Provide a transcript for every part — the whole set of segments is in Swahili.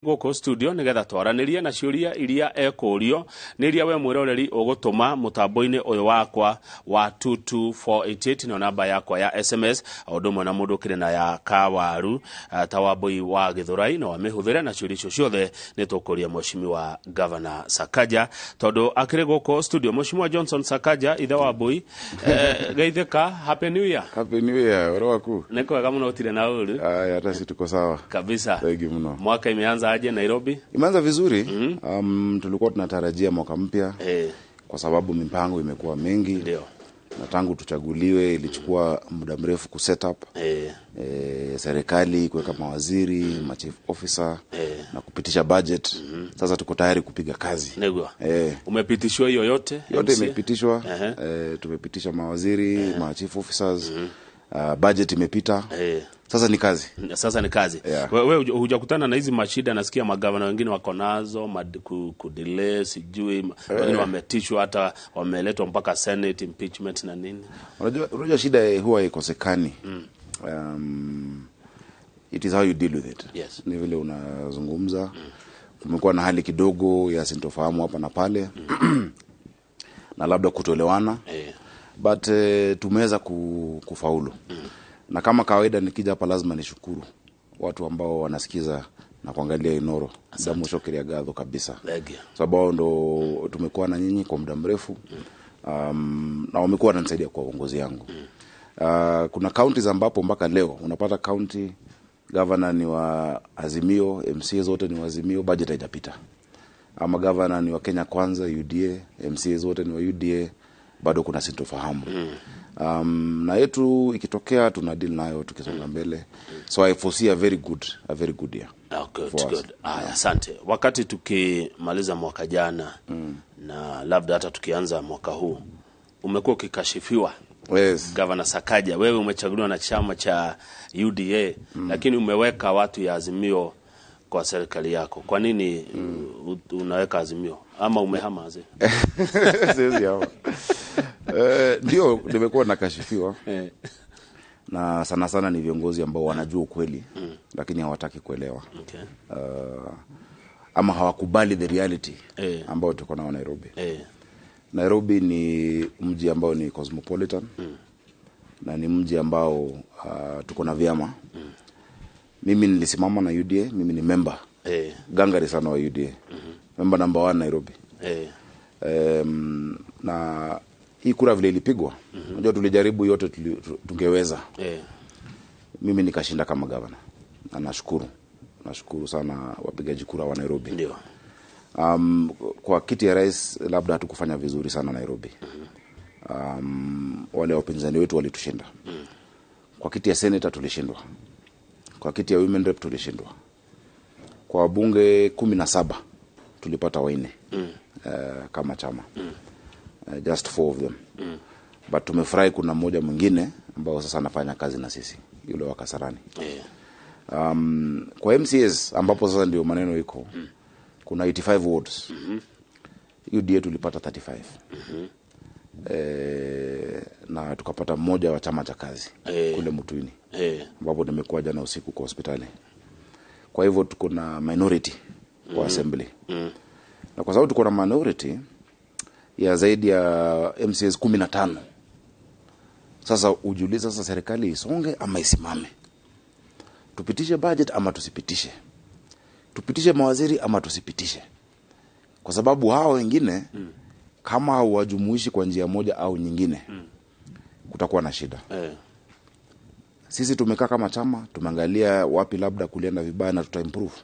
Gũkũ studio nĩgetha twaranĩrie na ciũria iria ekũrio nĩ iria we mwĩroreri ũgũtũma mũtambo-inĩ ũyũ wakwa wa 22488, nĩyo namba yakwa ya SMS, o ũndũ ũmwe na mũndũ ũkĩrĩ na ya kawaru ta Wambui wa Gĩthũrai no amĩhũthĩre. Na ciũria icio ciothe nĩ tũkũria Mheshimiwa Governor Sakaja tondũ akĩrĩ gũkũ studio. Mheshimiwa Johnson Sakaja, ithe wa Mbui, geithĩka. Happy New Year. Happy New Year, ũhoro waku? Nĩ kwega mũno, ũtirĩ na ũru. Aya, hata si tuko sawa. Kabisa. Thank you mno. Mwaka imeanza aje Nairobi? Imeanza vizuri. Tulikuwa tunatarajia mwaka mpya kwa sababu mipango imekuwa mingi na tangu tuchaguliwe ilichukua muda mrefu ku set up serikali, kuweka mawaziri, ma chief officer na kupitisha budget. Sasa tuko tayari kupiga kazi. Nĩguo. Eh. Umepitishiwa hiyo yote? Yote MCA? imepitishwa. Tumepitisha mawaziri, ma chief officers, budget imepita. Sasa ni kazi. Sasa ni kazi. Yeah. Wewe hujakutana na hizi mashida nasikia magavana wengine wako nazo, kudelay, sijui wengine wametishwa, hata wameletwa mpaka Senate, impeachment na nini? Unajua shida huwa ikosekani. It is how you deal with it. Ni vile unazungumza. Kumekuwa na hali kidogo ya sintofahamu hapa na pale na labda kutoelewana, but tumeweza kufaulu. Na kama kawaida nikija hapa lazima nishukuru watu ambao wanasikiza na kuangalia Inoro. Ndamucokeria ngatho kabisa. Thank you. Sababu hao ndo tumekuwa na nyinyi kwa muda mrefu na wamekuwa wananisaidia kwa uongozi yangu. Kuna counties ambapo mpaka leo unapata county governor ni wa Azimio, MCA zote ni wa Azimio, budget haijapita. Ama governor ni wa Kenya Kwanza, UDA, MCA zote ni wa UDA, bado kuna sintofahamu. Na yetu ikitokea tuna deal nayo tukisonga mbele. So I foresee a very good year Oh, good, for us. Good. Aya, asante. Wakati tukimaliza mwaka jana na labda hata tukianza mwaka huu, umekuwa ukikashifiwa, Gavana Sakaja, wewe umechaguliwa na chama cha UDA lakini umeweka watu ya Azimio kwa serikali yako. Kwa nini unaweka Azimio ama umehama Azimio? Siwezi hama. Ndio nimekuwa nakashifiwa na sana sana ni viongozi ambao wanajua ukweli lakini hawataki kuelewa ama hawakubali the reality ambayo tuko nao Nairobi. Nairobi ni mji ambao ni cosmopolitan na ni mji ambao tuko na vyama. Mimi nilisimama na UDA, mimi ni member gangari sana wa UDA, member number one Nairobi. Na hii kura vile ilipigwa, unajua tulijaribu yote tungeweza. Mimi nikashinda kama gavana na nashukuru sana wapigaji kura wa Nairobi. Kwa kiti ya rais labda hatukufanya vizuri sana Nairobi. Wale wapinzani wetu walitushinda. Kwa kiti ya senator tulishindwa, kwa kiti ya women rep tulishindwa, kwa wabunge 17 tulipata wanne kama chama, just four of them, but tumefurahi kuna mmoja mwingine ambao sasa anafanya kazi na sisi, yule wa Kasarani. Kwa MCAs ambapo sasa ndio maneno iko, kuna 85 wards, UDA tulipata 35 na tukapata mmoja wa chama cha kazi kule Mutuini ambapo nimekuwa jana usiku kwa hospitali. Kwa hivyo tuko na minority kwa assembly na kwa sababu tuko na minority ya zaidi ya MCAs 15, sasa ujiulize, sasa serikali isonge ama isimame? Tupitishe budget ama tusipitishe? Tupitishe mawaziri ama tusipitishe? Kwa sababu hawa wengine kama hauwajumuishi kwa njia moja au nyingine, kutakuwa na shida. Sisi tumekaa kama chama, tumeangalia wapi labda kulienda vibaya na tuta improve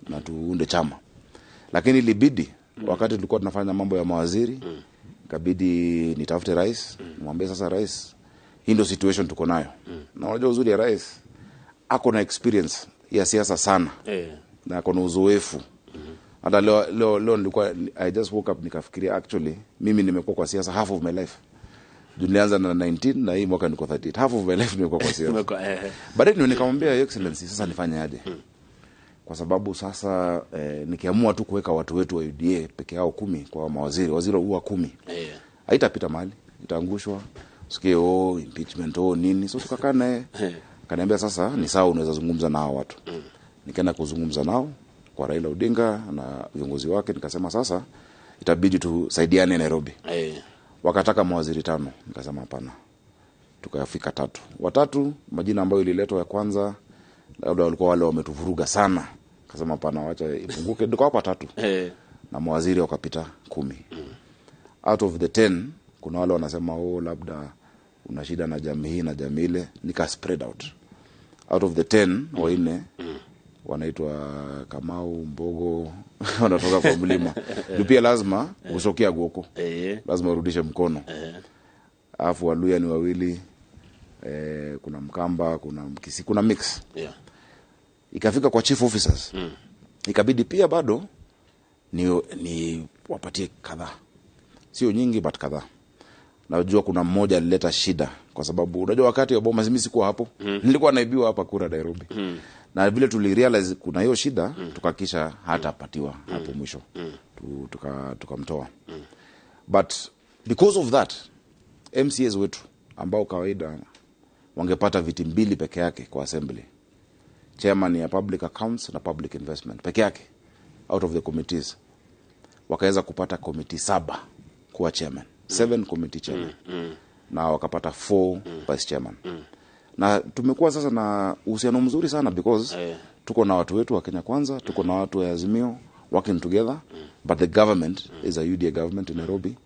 na tuunde chama, lakini ilibidi wakati tulikuwa tunafanya mambo ya mawaziri, ikabidi nitafute rais, nimwambie, "Sasa rais, hii ndio situation tuko nayo." Na unajua uzuri ya rais, ako na experience ya siasa sana na ako na uzoefu. Hata leo nilikuwa, I just woke up nikafikiria, actually mimi nimekuwa kwa siasa half of my life. Juu nilianza na 19 na hii mwaka niko 38, half of my life nimekuwa kwa siasa. Baadaye ndio nikamwambia, "Your Excellency, sasa nifanye aje? Kwa sababu sasa nikiamua tu kuweka watu wetu wa UDA peke yao 10 kwa mawaziri, waziri huwa 10, haitapita mahali, itaangushwa, usikie oh, impeachment, oh, nini." So tukakaa naye, kaniambia, "Sasa ni sawa, unaweza zungumza na hao watu." Nikaenda kuzungumza nao. kwa Raila Odinga na viongozi wake, nikasema sasa itabidi tusaidiane Nairobi. Wakataka mawaziri 5, nikasema hapana. Tukafika 3. Watatu majina ambayo ililetwa ya kwanza labda walikuwa wale wametuvuruga sana. Nikasema hapana, wacha ipunguke. Tukawapa 3. Na mawaziri wakapita 10. Out of the 10 kuna wale wanasema oh, labda una shida na jamii hii na jamii ile, nika spread out. Out of the 10 wanne wanaitwa Kamau, Mbogo wanatoka kwa mlima. Ndio pia lazima usokea goko. Lazima urudishe mkono. Alafu Waluya ni wawili, kuna Mkamba, kuna Mkisi, kuna mix. Ikafika kwa chief officers. Ikabidi pia bado ni wapatie kadhaa. Sio nyingi but kadhaa. Najua kuna mmoja alileta shida kwa sababu unajua wakati wa Bomas mimi sikuwa hapo. Nilikuwa naibiwa hapa kura Nairobi. Na vile tulirealize kuna hiyo shida, tukakisha hatapatiwa hapo mwisho. Tukamtoa. But because of that, MCAs wetu ambao kawaida wangepata viti 2 peke yake kwa assembly, chairman ya public accounts na public investment peke yake out of the committees, wakaweza kupata committee 7 kuwa chairman, 7 committee chairman. Na wakapata 4 vice chairman. Na tumekuwa sasa na uhusiano mzuri sana because tuko na watu wetu wa Kenya Kwanza, tuko na watu wa Azimio working together, but the government is a UDA government in Nairobi.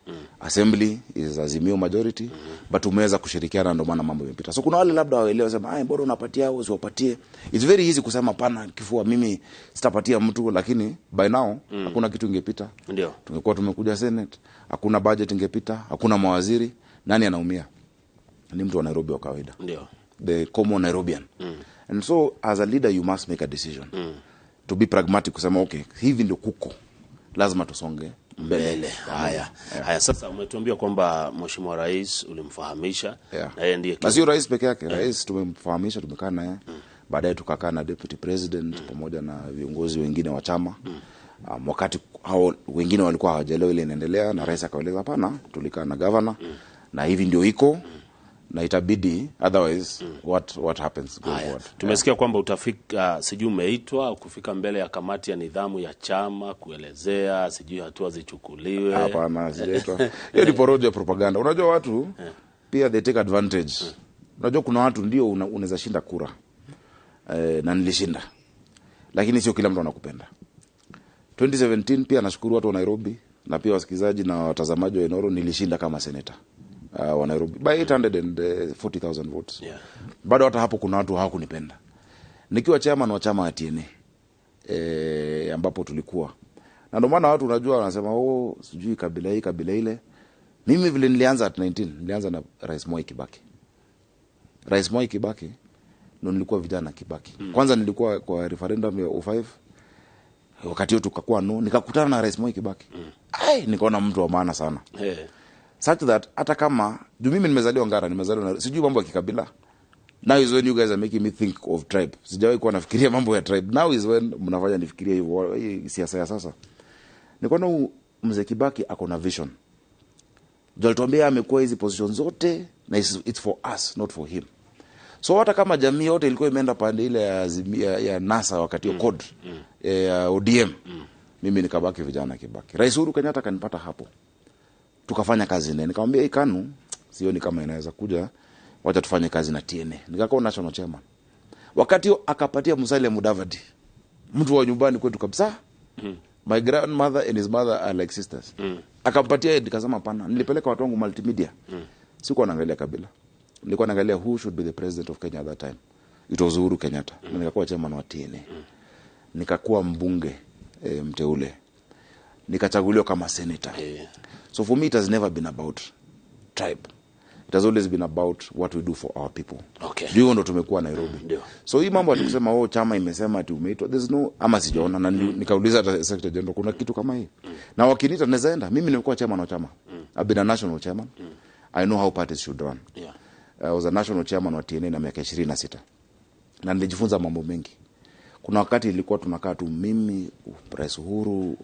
Assembly is Azimio majority, but tumeweza kushirikiana, ndio maana mambo yamepita. So kuna wale labda waelewa sema, ai bora unapatia au usiwapatie. It's very easy kusema pana kifua mimi sitapatia mtu, lakini by now hakuna kitu ingepita. Ndio. Tungekuwa tumekuja Senate, hakuna budget ingepita, hakuna mawaziri, nani anaumia? Ni mtu wa Nairobi wa kawaida. Ndio. The common Nairobian. And so as a leader you must make a decision. To be pragmatic, kusema okay, hivi ndio kuko, lazima tusonge mbele. Haya. Haya, sasa umetuambia kwamba Mheshimiwa Rais ulimfahamisha, na yeye ndiye na sio rais peke yake, rais tumemfahamisha, tumekaa naye. Baadaye tukakaa na deputy president pamoja na viongozi wengine wa chama. Wakati hao wengine walikuwa hawajaelewa ile inaendelea, na rais akaeleza hapana, tulikaa na governor na hivi ndio iko na itabidi, otherwise what happens going forward. Tumesikia kwamba utafika, sijui umeitwa kufika mbele ya kamati ya nidhamu ya chama kuelezea sijui hatua zichukuliwe. Hapana, sijaitwa. Hiyo ni porojo ya propaganda. Unajua watu pia they take advantage. Unajua kuna watu ndio unaweza shinda kura. Na nilishinda. Lakini sio kila mtu anakupenda. 2017 pia nashukuru watu wa Nairobi na pia wasikizaji na watazamaji wa Inoro, nilishinda kama senator wa Nairobi by 840,000 votes. Bado hata hapo kuna watu hawakunipenda. Nikiwa chairman wa chama ya TNA ambapo tulikuwa. Na ndio maana watu unajua wanasema oh sijui kabila hii kabila ile. Mimi vile nilianza at 19, nilianza na Rais Moi Kibaki. Rais Moi Kibaki ndio nilikuwa vijana Kibaki. Kwanza nilikuwa kwa referendum ya 05. Wakati huo tukakuwa no, nikakutana na Rais Moi Kibaki. Ai, nikaona mtu wa maana sana. Such that hata kama juu mimi nimezaliwa Ngara, nimezaliwa sijui mambo ya kikabila. Now is when you guys are making me think of tribe. Sijawahi kuwa nafikiria mambo ya tribe. Now is when mnafanya nifikirie hivyo hii siasa ya sasa. Nikaona mzee Kibaki ako na vision. Ndio alituambia amekuwa hizi position zote na it's for us not for him. So hata kama jamii yote ilikuwa imeenda pande ile ya NASA wakati wa code ya ODM, mimi nikabaki vijana Kibaki. Rais Uhuru Kenyatta kanipata hapo. Tukafanya kazi naye. Nikamwambia hii KANU sioni kama inaweza kuja, wacha tufanye kazi na TNA. Nikakuwa national chairman. Wakati huo akapatia Musalia Mudavadi, mtu wa nyumbani kwetu kabisa. My grandmother and his mother are like sisters. Akampatia, nikasema hapana. Nilipeleka watu wangu multimedia. Sikuwa naangalia kabila. Nilikuwa naangalia who should be the president of Kenya at that time. It was Uhuru Kenyatta. Na nikakuwa chairman wa TNA. Nikakuwa mbunge mteule. Nikachaguliwa kama senator. So for me it has never been about tribe. It has always been about what we do for our people. Okay. Ndio ndo tumekuwa Nairobi. Ndio. So hii mambo ati kusema oh chama imesema ati umeitwa, there's no, ama sijaona na nikauliza hata Secretary General kuna kitu kama hii. Na wakiniita naweza enda. Mimi nimekuwa chairman wa chama. I've been a national chairman. I know how parties should run. I was a national chairman wa TNA na miaka 26. Na nilijifunza mambo mengi. Kuna wakati ilikuwa tunakaa tu mimi, Rais Uhuru,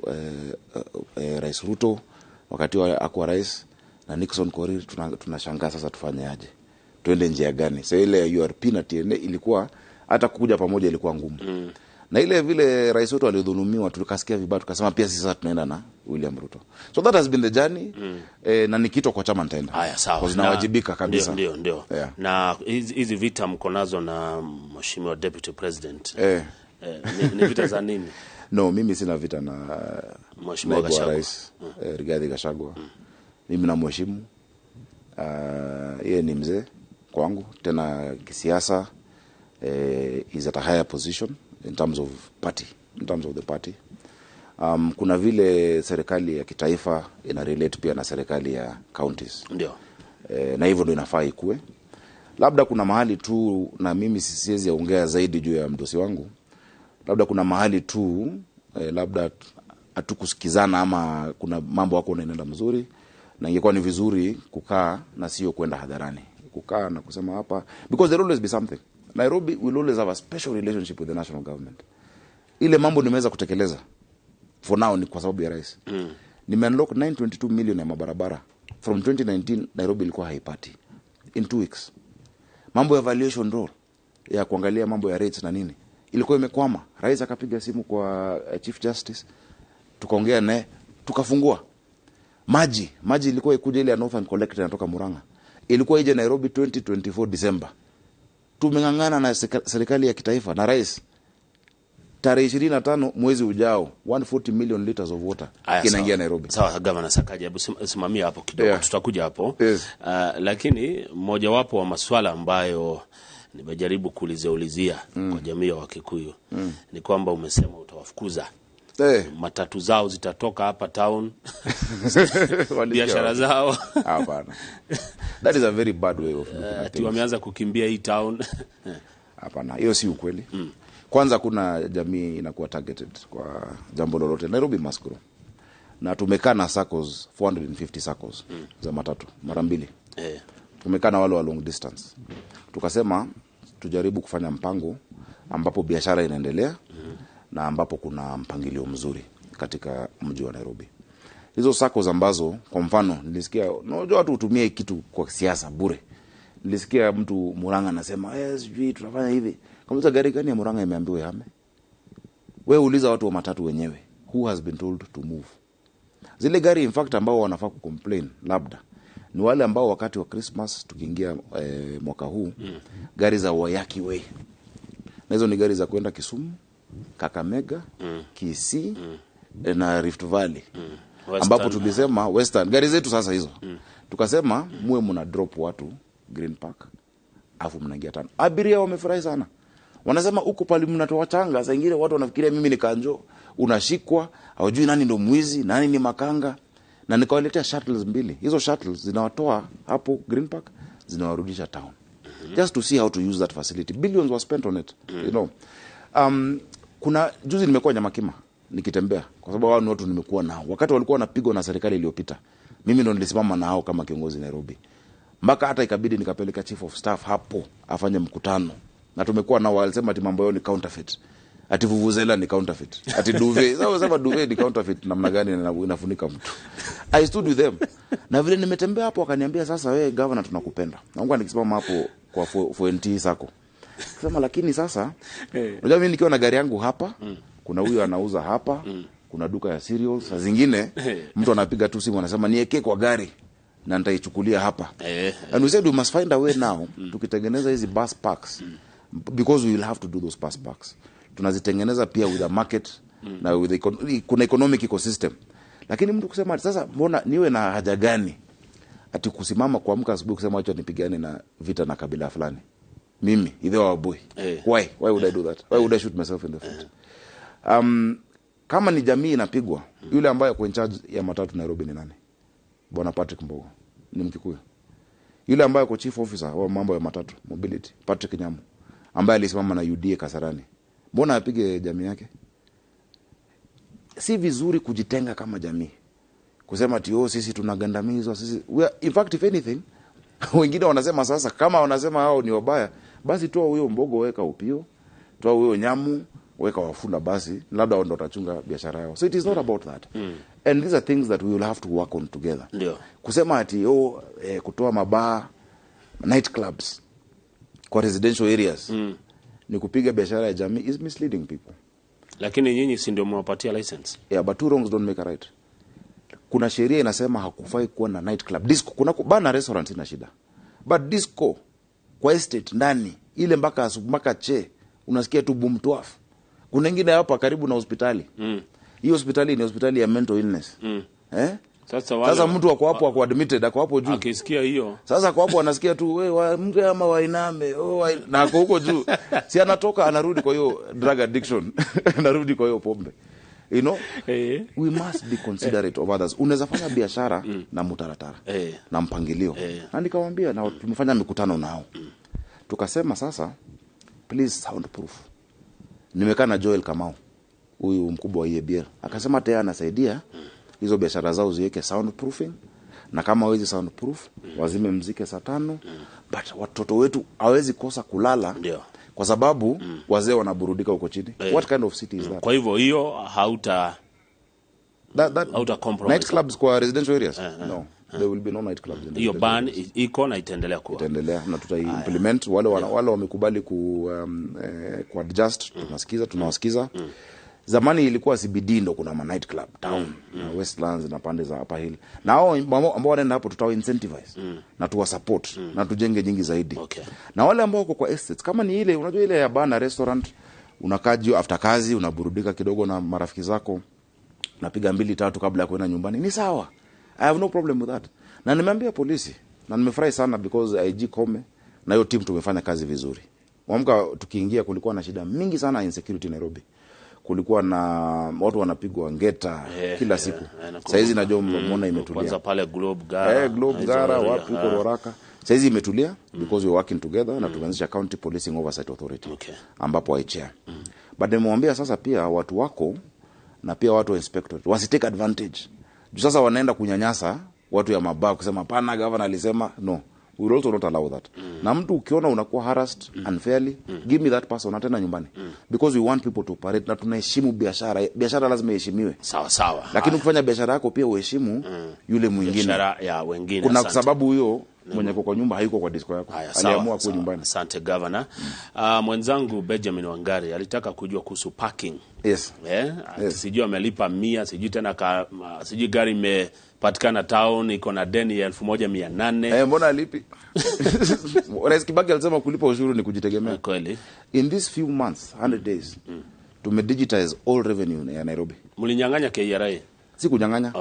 Rais Ruto wakati wa akuwa rais na Nixon Korir, tunashangaa sasa tufanye aje? Tuende njia gani? Sasa ile ya URP na TNA ilikuwa hata kuja pamoja ilikuwa ngumu. Na ile vile rais wetu alidhulumiwa, tukasikia vibaya, tukasema pia sisi sasa tunaenda na William Ruto. So that has been the journey. Na nikitoka kwa chama nitaenda. Haya, sawa. Kwa zinawajibika kabisa. Ndio, ndio. Yeah. Na hizi vita mko nazo na Mheshimiwa Deputy President. Ni vita za nini? No, mimi sina vita na Mheshimiwa naibu wa Gachagua. Rais Rigathi Gachagua. Mimi namheshimu. Yeye ni mzee kwangu, tena kisiasa is at a higher position in terms of party, in terms of the party. Kuna vile serikali ya kitaifa ina relate pia na serikali ya counties. Ndio. Na hivyo ndio inafaa ikue. Labda kuna mahali tu, na mimi siwezi ongea zaidi juu ya mdosi wangu, labda kuna mahali tu labda hatukusikizana ama kuna mambo wako unaenda mzuri, na ingekuwa ni vizuri kukaa na sio kwenda hadharani, kukaa na kusema hapa, because there will always be something. Nairobi will always have a special relationship with the national government. Ile mambo nimeweza kutekeleza for now ni kwa sababu ya rais. Nime unlock 922 million ya mabarabara from 2019. Nairobi ilikuwa haipati in 2 weeks. Mambo ya valuation roll ya kuangalia mambo ya rates na nini ilikuwa imekwama. Rais akapiga simu kwa Chief Justice, tukaongea naye, tukafungua maji. Maji ilikuwa ikuja ile ya Northern Collector inatoka Murang'a, ilikuwa ije Nairobi 2024 December. Tumeng'ang'ana na serikali ya kitaifa na rais, tarehe 25 mwezi ujao 140 million liters of water Aya, kinaingia sawa. Nairobi. Sawa, Gavana Sakaja, hebu simamia hapo kidogo, tutakuja hapo. Yes. Lakini mojawapo wa maswala ambayo nimejaribu kuulizia ulizia kwa jamii ya Wakikuyu ni kwamba umesema utawafukuza, matatu zao zitatoka hapa town, Walisikia biashara wapi? zao. Hapana, that is a very bad way of looking at Ati things. wameanza kukimbia hii town. Hapana, hiyo si ukweli. Kwanza kuna jamii inakuwa targeted kwa jambo lolote. Nairobi must grow. Na tumekaa na SACCOs, 450 SACCOs za matatu mara mbili. Tumekaa na wale wa long distance, tukasema tujaribu kufanya mpango ambapo biashara inaendelea na ambapo kuna mpangilio mzuri katika mji wa Nairobi. Hizo SACCOs ambazo, kwa mfano, nilisikia, unajua watu hutumia hii kitu kwa siasa bure. Nilisikia mtu Murang'a anasema, "Sijui tunafanya hivi." Kama gari gani ya Murang'a imeambiwa ihame? Wewe uliza watu wa matatu wenyewe, who has been told to move? Zile gari, in fact, ambao wanafaa kucomplain labda ni wale ambao wakati wa Christmas tukiingia mwaka huu, gari za Waiyaki Way, na hizo ni gari za kwenda Kisumu, Kakamega, Kisii na Rift Valley, ambapo Western. tulisema Western, gari zetu sasa hizo, tukasema muwe mna drop watu Green Park afu mnaingia tano. Abiria wamefurahi sana, wanasema huko pali mnatoa changa, saa ingine watu wanafikiria mimi ni kanjo, unashikwa, hawajui nani ndo mwizi, nani ni makanga. Na nikawaletea shuttles mbili. Hizo shuttles zinawatoa hapo Green Park, zinawarudisha town, just to see how to use that facility. Billions were spent on it. Kuna juzi nimekuwa Nyamakima nikitembea, kwa sababu hao ni watu nimekuwa nao wakati walikuwa wanapigwa na serikali iliyopita. Mimi ndo nilisimama nao kama kiongozi Nairobi, mpaka hata ikabidi nikapeleka chief of staff hapo afanye mkutano, na tumekuwa nao. Walisema ati mambo yao ni counterfeit, ati vuvuzela ni counterfeit, ati duvet. Sasa sema duvet ni counterfeit namna gani na inafunika mtu? I stood with them, na vile nimetembea hapo wakaniambia, "Sasa wewe governor, tunakupenda." Naomba nikisimama hapo kwa 4NT Sacco sema, "Lakini sasa unajua mimi nikiwa na gari yangu hapa, kuna huyu anauza hapa, kuna duka ya cereals, saa zingine mtu anapiga tu simu anasema niekee kwa gari na nitaichukulia hapa." And we said we must find a way now, tukitengeneza hizi bus parks, because we will have to do those bus parks, tunazitengeneza pia with a market na with kuna economic ecosystem. Lakini mtu kusema ati sasa mbona niwe na haja gani ati kusimama kuamka asubuhi kusema acha nipigane na vita na kabila fulani, mimi Ithe wa Wambui? Why would I do that? Why would I shoot myself in the foot? Kama ni jamii inapigwa, yule ambaye ako in charge ya matatu Nairobi ni nani? Bwana Patrick Mbogo ni Mkikuyu. Yule ambaye ako chief officer wa mambo ya matatu mobility, Patrick Nyamu, ambaye alisimama na UDA Kasarani, mbona apige jamii yake? Si vizuri kujitenga kama jamii, kusema ati, "Oh, sisi tunagandamizwa, sisi in fact, if anything, wengine wanasema sasa kama wanasema hao ni wabaya, basi toa huyo Mbogo, weka Upio, toa huyo Nyamu, weka Wafula, basi labda wao ndo watachunga biashara yao. So it is not about that, and these are things that we will have to work on together. Kusema ati, oh, kutoa mabaa, night clubs kwa residential areas ni kupiga biashara ya jamii is misleading people. Lakini nyinyi si ndio mmewapatia license? Yeah, but two wrongs don't make a right. Kuna sheria inasema hakufai kuwa na night club disco. Kuna bana restaurant ina shida, but disco kwa estate ndani ile mpaka mpaka che unasikia tu boom twaf. Kuna ingine hapa karibu na hospitali. Hii hospitali ni hospitali ya mental illness. Eh? Sasa wale Sasa mtu ako hapo, ako admitted, ako hapo juu. Akisikia hiyo Sasa kwa hapo anasikia tu we wa, mke ama wainame oh, na ako huko juu, si anatoka anarudi kwa hiyo drug addiction anarudi kwa hiyo pombe. You know, we must be considerate of others. Unaweza fanya biashara na mutaratara na mpangilio. Na nikawaambia, na tumefanya mikutano nao. Tukasema sasa please soundproof. Nimekaa na Joel Kamau, huyu mkubwa wa EABL. Akasema tayari anasaidia hizo biashara zao ziweke soundproofing, na kama hawezi soundproof wazime mziki saa 5. But watoto wetu hawezi kosa kulala. Ndio. Kwa sababu wazee wanaburudika huko chini. What kind of city is that? Kwa hivyo hiyo hauta That hauta compromise. Night clubs kwa residential areas? No, there will be no night clubs in hiyo ban iko na itaendelea kuwa. Itaendelea na tutai implement. Wale wale wamekubali ku adjust, tunasikiza, tunawasikiza. Zamani ilikuwa CBD ndo kuna ma night club town, na Westlands na pande za Upper Hill. Na hao ambao wanaenda hapo tutawa incentivize na tuwa support na tujenge nyingi zaidi. Okay. Na wale ambao wako kwa estates, kama ni ile unajua ile ya bana restaurant, unakaa juu after kazi unaburudika kidogo na marafiki zako, napiga 2-3 kabla ya kwenda nyumbani, ni sawa. I have no problem with that. Na nimeambia polisi na nimefurahi sana because IG Kome na hiyo team tumefanya kazi vizuri. Mwamka tukiingia kulikuwa na shida mingi sana insecurity Nairobi. Kulikuwa na watu wanapigwa ngeta kila siku. Saizi najua mmeona imetulia. Kwanza pale Globe Gara. Globe Gara wapi huko Ruaraka. Saizi imetulia because we are working together na tumeanzisha County Policing Oversight Authority. Okay. Ambapo I chair. But nimemwambia sasa pia watu wako na pia watu wa inspectorate wasitake advantage. Juu sasa wanaenda kunyanyasa watu ya mabaa kusema hapana governor alisema no. We will also not allow that. Na mtu ukiona unakuwa harassed unfairly, give me that person na tena nyumbani. Because we want people to operate na tunaheshimu biashara. Biashara lazima iheshimiwe. Sawa sawa. Lakini ukifanya biashara yako pia uheshimu yule mwingine. Biashara ya wengine. Kuna sababu huyo mwenye kwa nyumba hayuko kwa disco yako. Aliamua kuwa nyumbani. Asante governor. Mwenzangu Benjamin Wangari alitaka kujua kuhusu parking. Yes. Yes. Sijui amelipa 100, sijui tena sijui gari imepatikana town iko na deni ya 1800. Mbona alipi? Rais Kibaki alisema kulipa ushuru ni kujitegemea. Kweli. In these few months, 100 days, tumedigitize all revenue ya Nairobi. Mlinyang'anya KRA? Si kunyang'anya.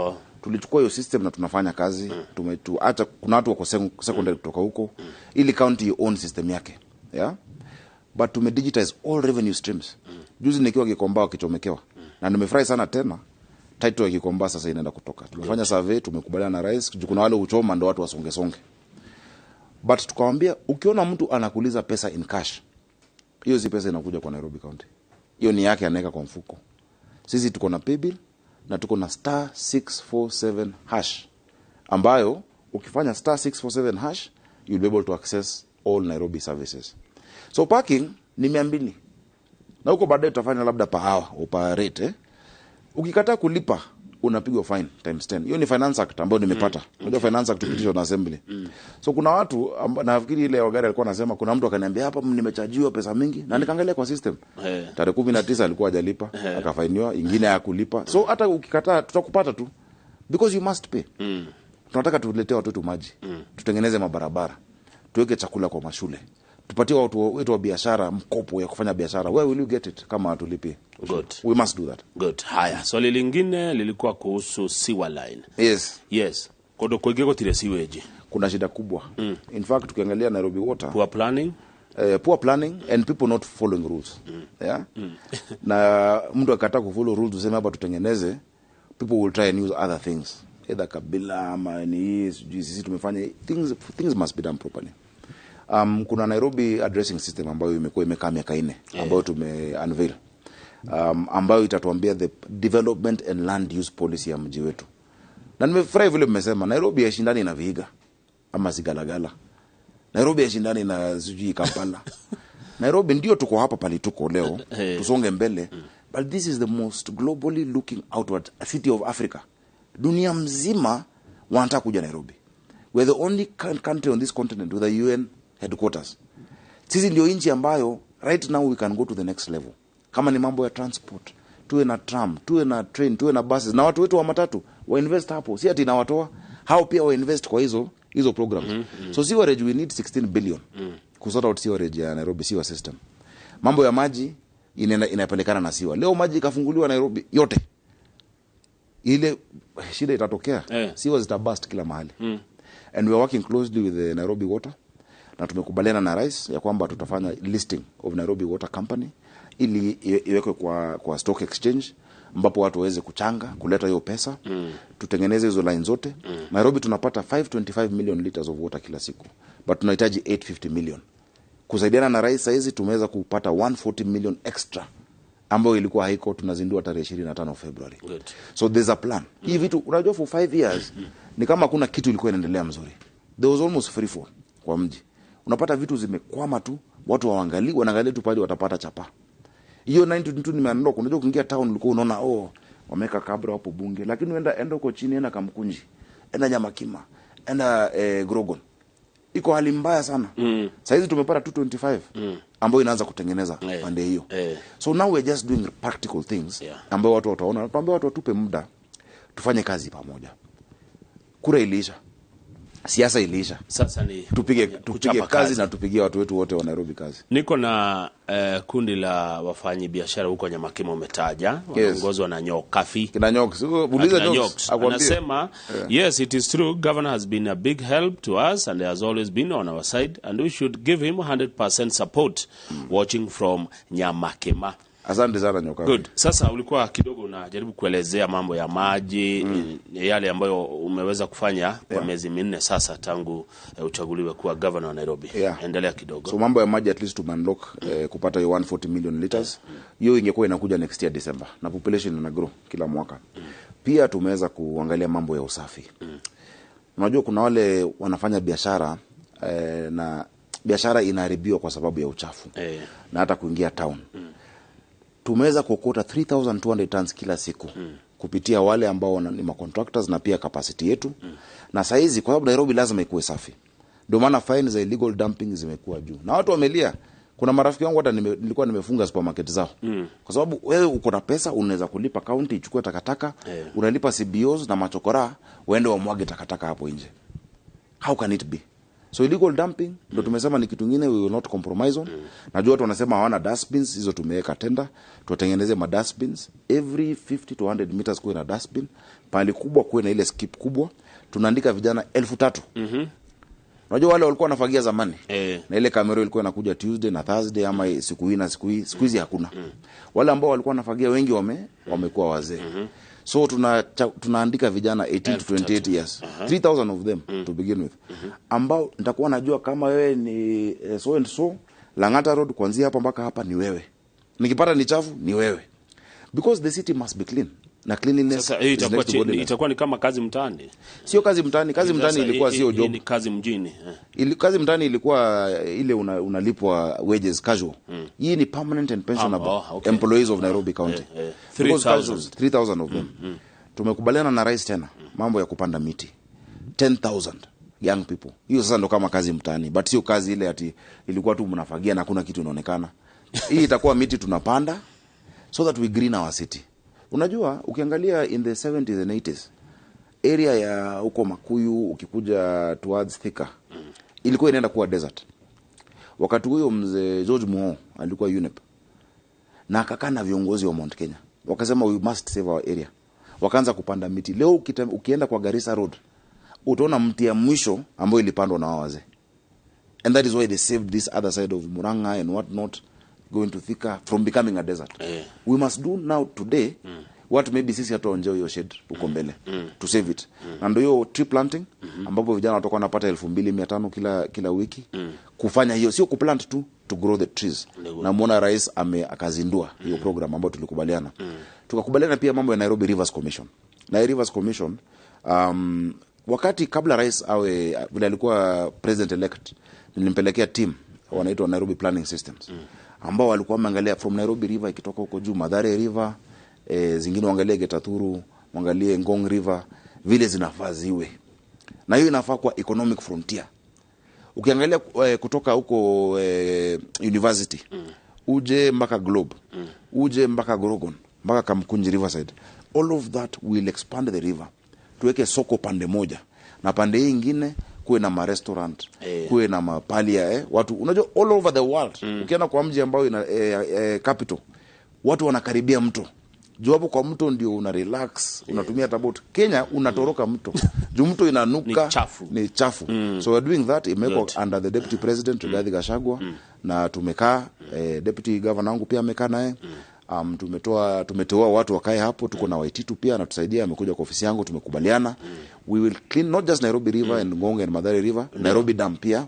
Tulichukua hiyo system na tunafanya kazi. Tumetuacha kuna watu wako secondary kutoka huko ili county own system yake. Yeah? But tumedigitize all revenue streams. Juzi nikiwa Gikomba wakichomekewa. Na nimefurahi sana tena title ya Gikomba sasa inaenda kutoka. Tumefanya survey, tumekubaliana na rais, kuna wale uchoma ndo watu wasonge songe. But tukawaambia ukiona mtu anakuuliza pesa in cash, hiyo si pesa inakuja kwa Nairobi County. Hiyo ni yake, anaweka kwa mfuko. Sisi tuko na paybill na tuko na *647# ambayo ukifanya *647# you'll be able to access all Nairobi services. So parking ni 200. Na huko baadaye tutafanya labda per hour au per rate. Ukikataa kulipa unapigwa fine times 10. Hiyo ni Finance Act ambayo nimepata. Unajua Finance Act tulipitishwa na assembly. So kuna watu nafikiri ile Wangari alikuwa anasema kuna mtu akaniambia hapa nimechajiwa pesa mingi na nikaangalia kwa system. Tarehe 19 alikuwa hajalipa, akafainiwa, ingine hakulipa. So hata ukikataa tutakupata tu because you must pay. Tunataka tuletee watoto maji, tutengeneze mabarabara, tuweke chakula kwa mashule, tupatie watu wetu wa biashara mkopo ya kufanya biashara. Where will you get it kama hatulipi? Good. We must do that. Good. Haya, swali lingine lilikuwa kuhusu sewer line. Yes. Yes. Kodo kuigeko tile sewage. Kuna shida kubwa. In fact tukiangalia Nairobi Water, poor planning. Poor planning and people not following rules. Yeah? Na mtu akikataa kufollow rules useme hapa tutengeneze, people will try and use other things. Either kabila ama ni sisi tumefanya things must be done properly. Kuna Nairobi addressing system ambayo imekuwa imekaa miaka 4 ambayo tume unveil. Ambayo itatuambia the development and land use policy ya mji wetu. Na nimefurahi vile mmesema Nairobi haishindani na Vihiga ama Sigalagala. Nairobi haishindani na sijui Kampala. Nairobi ndio tuko hapa pali tuko leo, tusonge mbele. But this is the most globally looking outward city of Africa. Dunia mzima wanataka kuja Nairobi. We are the only country on this continent with a UN headquarters. Sisi ndio nchi ambayo right now we can go to the next level. Kama ni mambo ya transport, Tuwe na tram, tuwe na train, tuwe na buses, na watu wetu wa matatu wainvest hapo, si ati inawatoa hao, pia wainvest kwa hizo programs. So sewerage, we need 16 billion kusort out sewerage ya Nairobi, sewer system. Mambo ya maji inapelekana na sewer. Leo maji ikafunguliwa Nairobi yote, ile shida itatokea, sewer zitabust kila mahali. And we are working closely with the Nairobi Water, na tumekubaliana na rais ya kwamba tutafanya listing of Nairobi Water Company ili iwekwe kwa stock exchange, ambapo watu waweze kuchanga kuleta hiyo pesa, tutengeneze hizo line zote. Nairobi tunapata 525 million liters of water kila siku, but tunahitaji 850 million. Kusaidiana na rais, saizi tumeweza kupata 140 million extra ambayo ilikuwa haiko. Tunazindua tarehe 25 February. Good. So there's a plan. Hii vitu, unajua, for 5 years ni kama hakuna kitu ilikuwa inaendelea mzuri. There was almost free fall kwa mji. Unapata vitu zimekwama tu, watu hawaangalii, wanaangalia tu pale watapata chapa. Hiyo 92 nimeondoka. Unajua ukiingia town ulikuwa unaona, oh, wameweka kabra hapo bunge, lakini uenda, enda huko chini, enda Kamkunji, enda Nyamakima, enda Grogon, iko hali mbaya sana. Saizi tumepata 225 ambayo inaanza kutengeneza pande hiyo. So now we're just doing practical things ambayo watu wataona. Tuambie watu watupe muda tufanye kazi pamoja. Kura iliisha, siasa iliisha. Sasa ni Tupige kuchapa kazi na tupigie watu wetu wote wa Nairobi kazi. Niko na kundi la wafanyi biashara huko Nyamakima umetaja, wanaongozwa na Nyokafi. Kina Nyox, uliza Akina Nyox, Nyox. akwambie. Anasema, "Yes, it is true, governor has been a big help to us and has always been on our side, and we should give him 100% support. Watching from Nyamakima." Asante sana, Nyokafi. Good. Sasa ulikuwa kidogo unajaribu kuelezea mambo ya maji, yale ambayo umeweza kufanya kwa miezi 4 sasa tangu uchaguliwe kuwa governor wa Nairobi. Endelea kidogo. So mambo ya maji, at least tumeunlock kupata hiyo 140 million liters. Hiyo ingekuwa inakuja next year December, na population ina grow kila mwaka. Pia tumeweza kuangalia mambo ya usafi. Unajua kuna wale wanafanya biashara na biashara inaharibiwa kwa sababu ya uchafu na hata kuingia town. Tumeweza kuokota 3200 tons kila siku kupitia wale ambao ni macontractors na pia capacity yetu. Na saizi kwa sababu Nairobi lazima ikuwe safi, ndio maana fine za illegal dumping zimekuwa juu na watu wamelia. Kuna marafiki wangu hata nilikuwa nimefunga supermarket zao kwa sababu wewe uko na pesa, unaweza kulipa county ichukue takataka, unalipa CBOs na machokora waende wamwage takataka hapo nje. How can it be? So illegal dumping ndo tumesema ni kitu ingine we will not compromise on. Najua watu wanasema hawana dustbins. Hizo tumeweka tenda tuwatengeneze ma dustbins, every 50 to 100 meters kuwe na dustbin, pahali kubwa kuwe na ile skip kubwa. Tunaandika vijana 3000. Unajua wale walikuwa wanafagia zamani na ile kamera ilikuwa inakuja Tuesday na Thursday ama siku hii na siku hii, siku hizi hakuna. Wale ambao walikuwa wanafagia wengi wamekuwa wazee. So tunaandika vijana 18 to 28 years, 3000 of them to begin with, ambao nitakuwa najua kama wewe ni so and so, Lang'ata Road kuanzia hapa mpaka hapa ni wewe, nikipata ni chafu ni wewe, because the city must be clean, na cleanliness Sasa hii is next to godliness. Itakuwa ni kama kazi mtaani. Sio kazi mtaani. Kazi mtaani Sasa ilikuwa sio hii job. ni kazi mjini. Kazi mtaani ilikuwa ile unalipwa wages casual. Hii ni permanent and pensionable Ah, oh, okay. employees of Nairobi County. Because 3,000. casuals, 3000 of them. Tumekubaliana na rais tena mambo ya kupanda miti, 10,000 young people. Hiyo sasa ndo kama kazi mtaani, but sio kazi ile ati ilikuwa tu mnafagia na hakuna kitu inaonekana. Hii itakuwa miti tunapanda so that we green our city. Unajua ukiangalia in the 70s and 80s, area ya huko Makuyu ukikuja towards Thika ilikuwa inaenda kuwa desert. Wakati huyo mzee George Muho alikuwa UNEP na akakaa na viongozi wa Mount Kenya, wakasema we must save our area. Wakaanza kupanda miti. Leo ukienda kwa Garissa Road utaona mti ya mwisho ambayo ilipandwa na wao wazee, and that is why they saved this other side of Murang'a and what not going to Thika from becoming a desert. We must do now today what maybe sisi hatuonjea hiyo shade huko mbele, to save it. Na ndio hiyo tree planting ambapo vijana watakuwa wanapata 2500 kila wiki kufanya hiyo, sio kuplant tu, to grow the trees. Na muona rais akazindua hiyo program ambayo tulikubaliana. Tukakubaliana pia mambo ya Nairobi Rivers Commission. Na Rivers Commission, wakati kabla rais awe, vile alikuwa president elect, nilimpelekea team wanaitwa Nairobi Planning Systems, ambao walikuwa wameangalia from Nairobi River ikitoka huko juu, Mathare River, zingine waangalie Getathuru, waangalie Ngong River vile zinafaa ziwe, na hiyo inafaa kuwa economic frontier. Ukiangalia kutoka huko university uje mpaka Globe, uje mpaka Grogon. mpaka Kamkunji Riverside. All of that will expand the river. Tuweke soko pande moja na pande hii ingine kuwe na marestaurant, kuwe na mapalia, watu unajua all over the world. Ukienda kwa mji ambao ina capital, watu wanakaribia mto juu hapo kwa mto ndio una relax, unatumia hata boat. Kenya unatoroka mto juu mto inanuka, Ni chafu. Ni chafu. So we're doing that, imewekwa Good. under the deputy president Rigathi Gachagua, na tumekaa, deputy governor wangu pia amekaa naye. Tumeteua watu wakae hapo. Tuko na Waititu pia anatusaidia, amekuja kwa ofisi yangu, tumekubaliana. We will clean not just Nairobi River and Ngong and Mathare River, Nairobi Dam pia.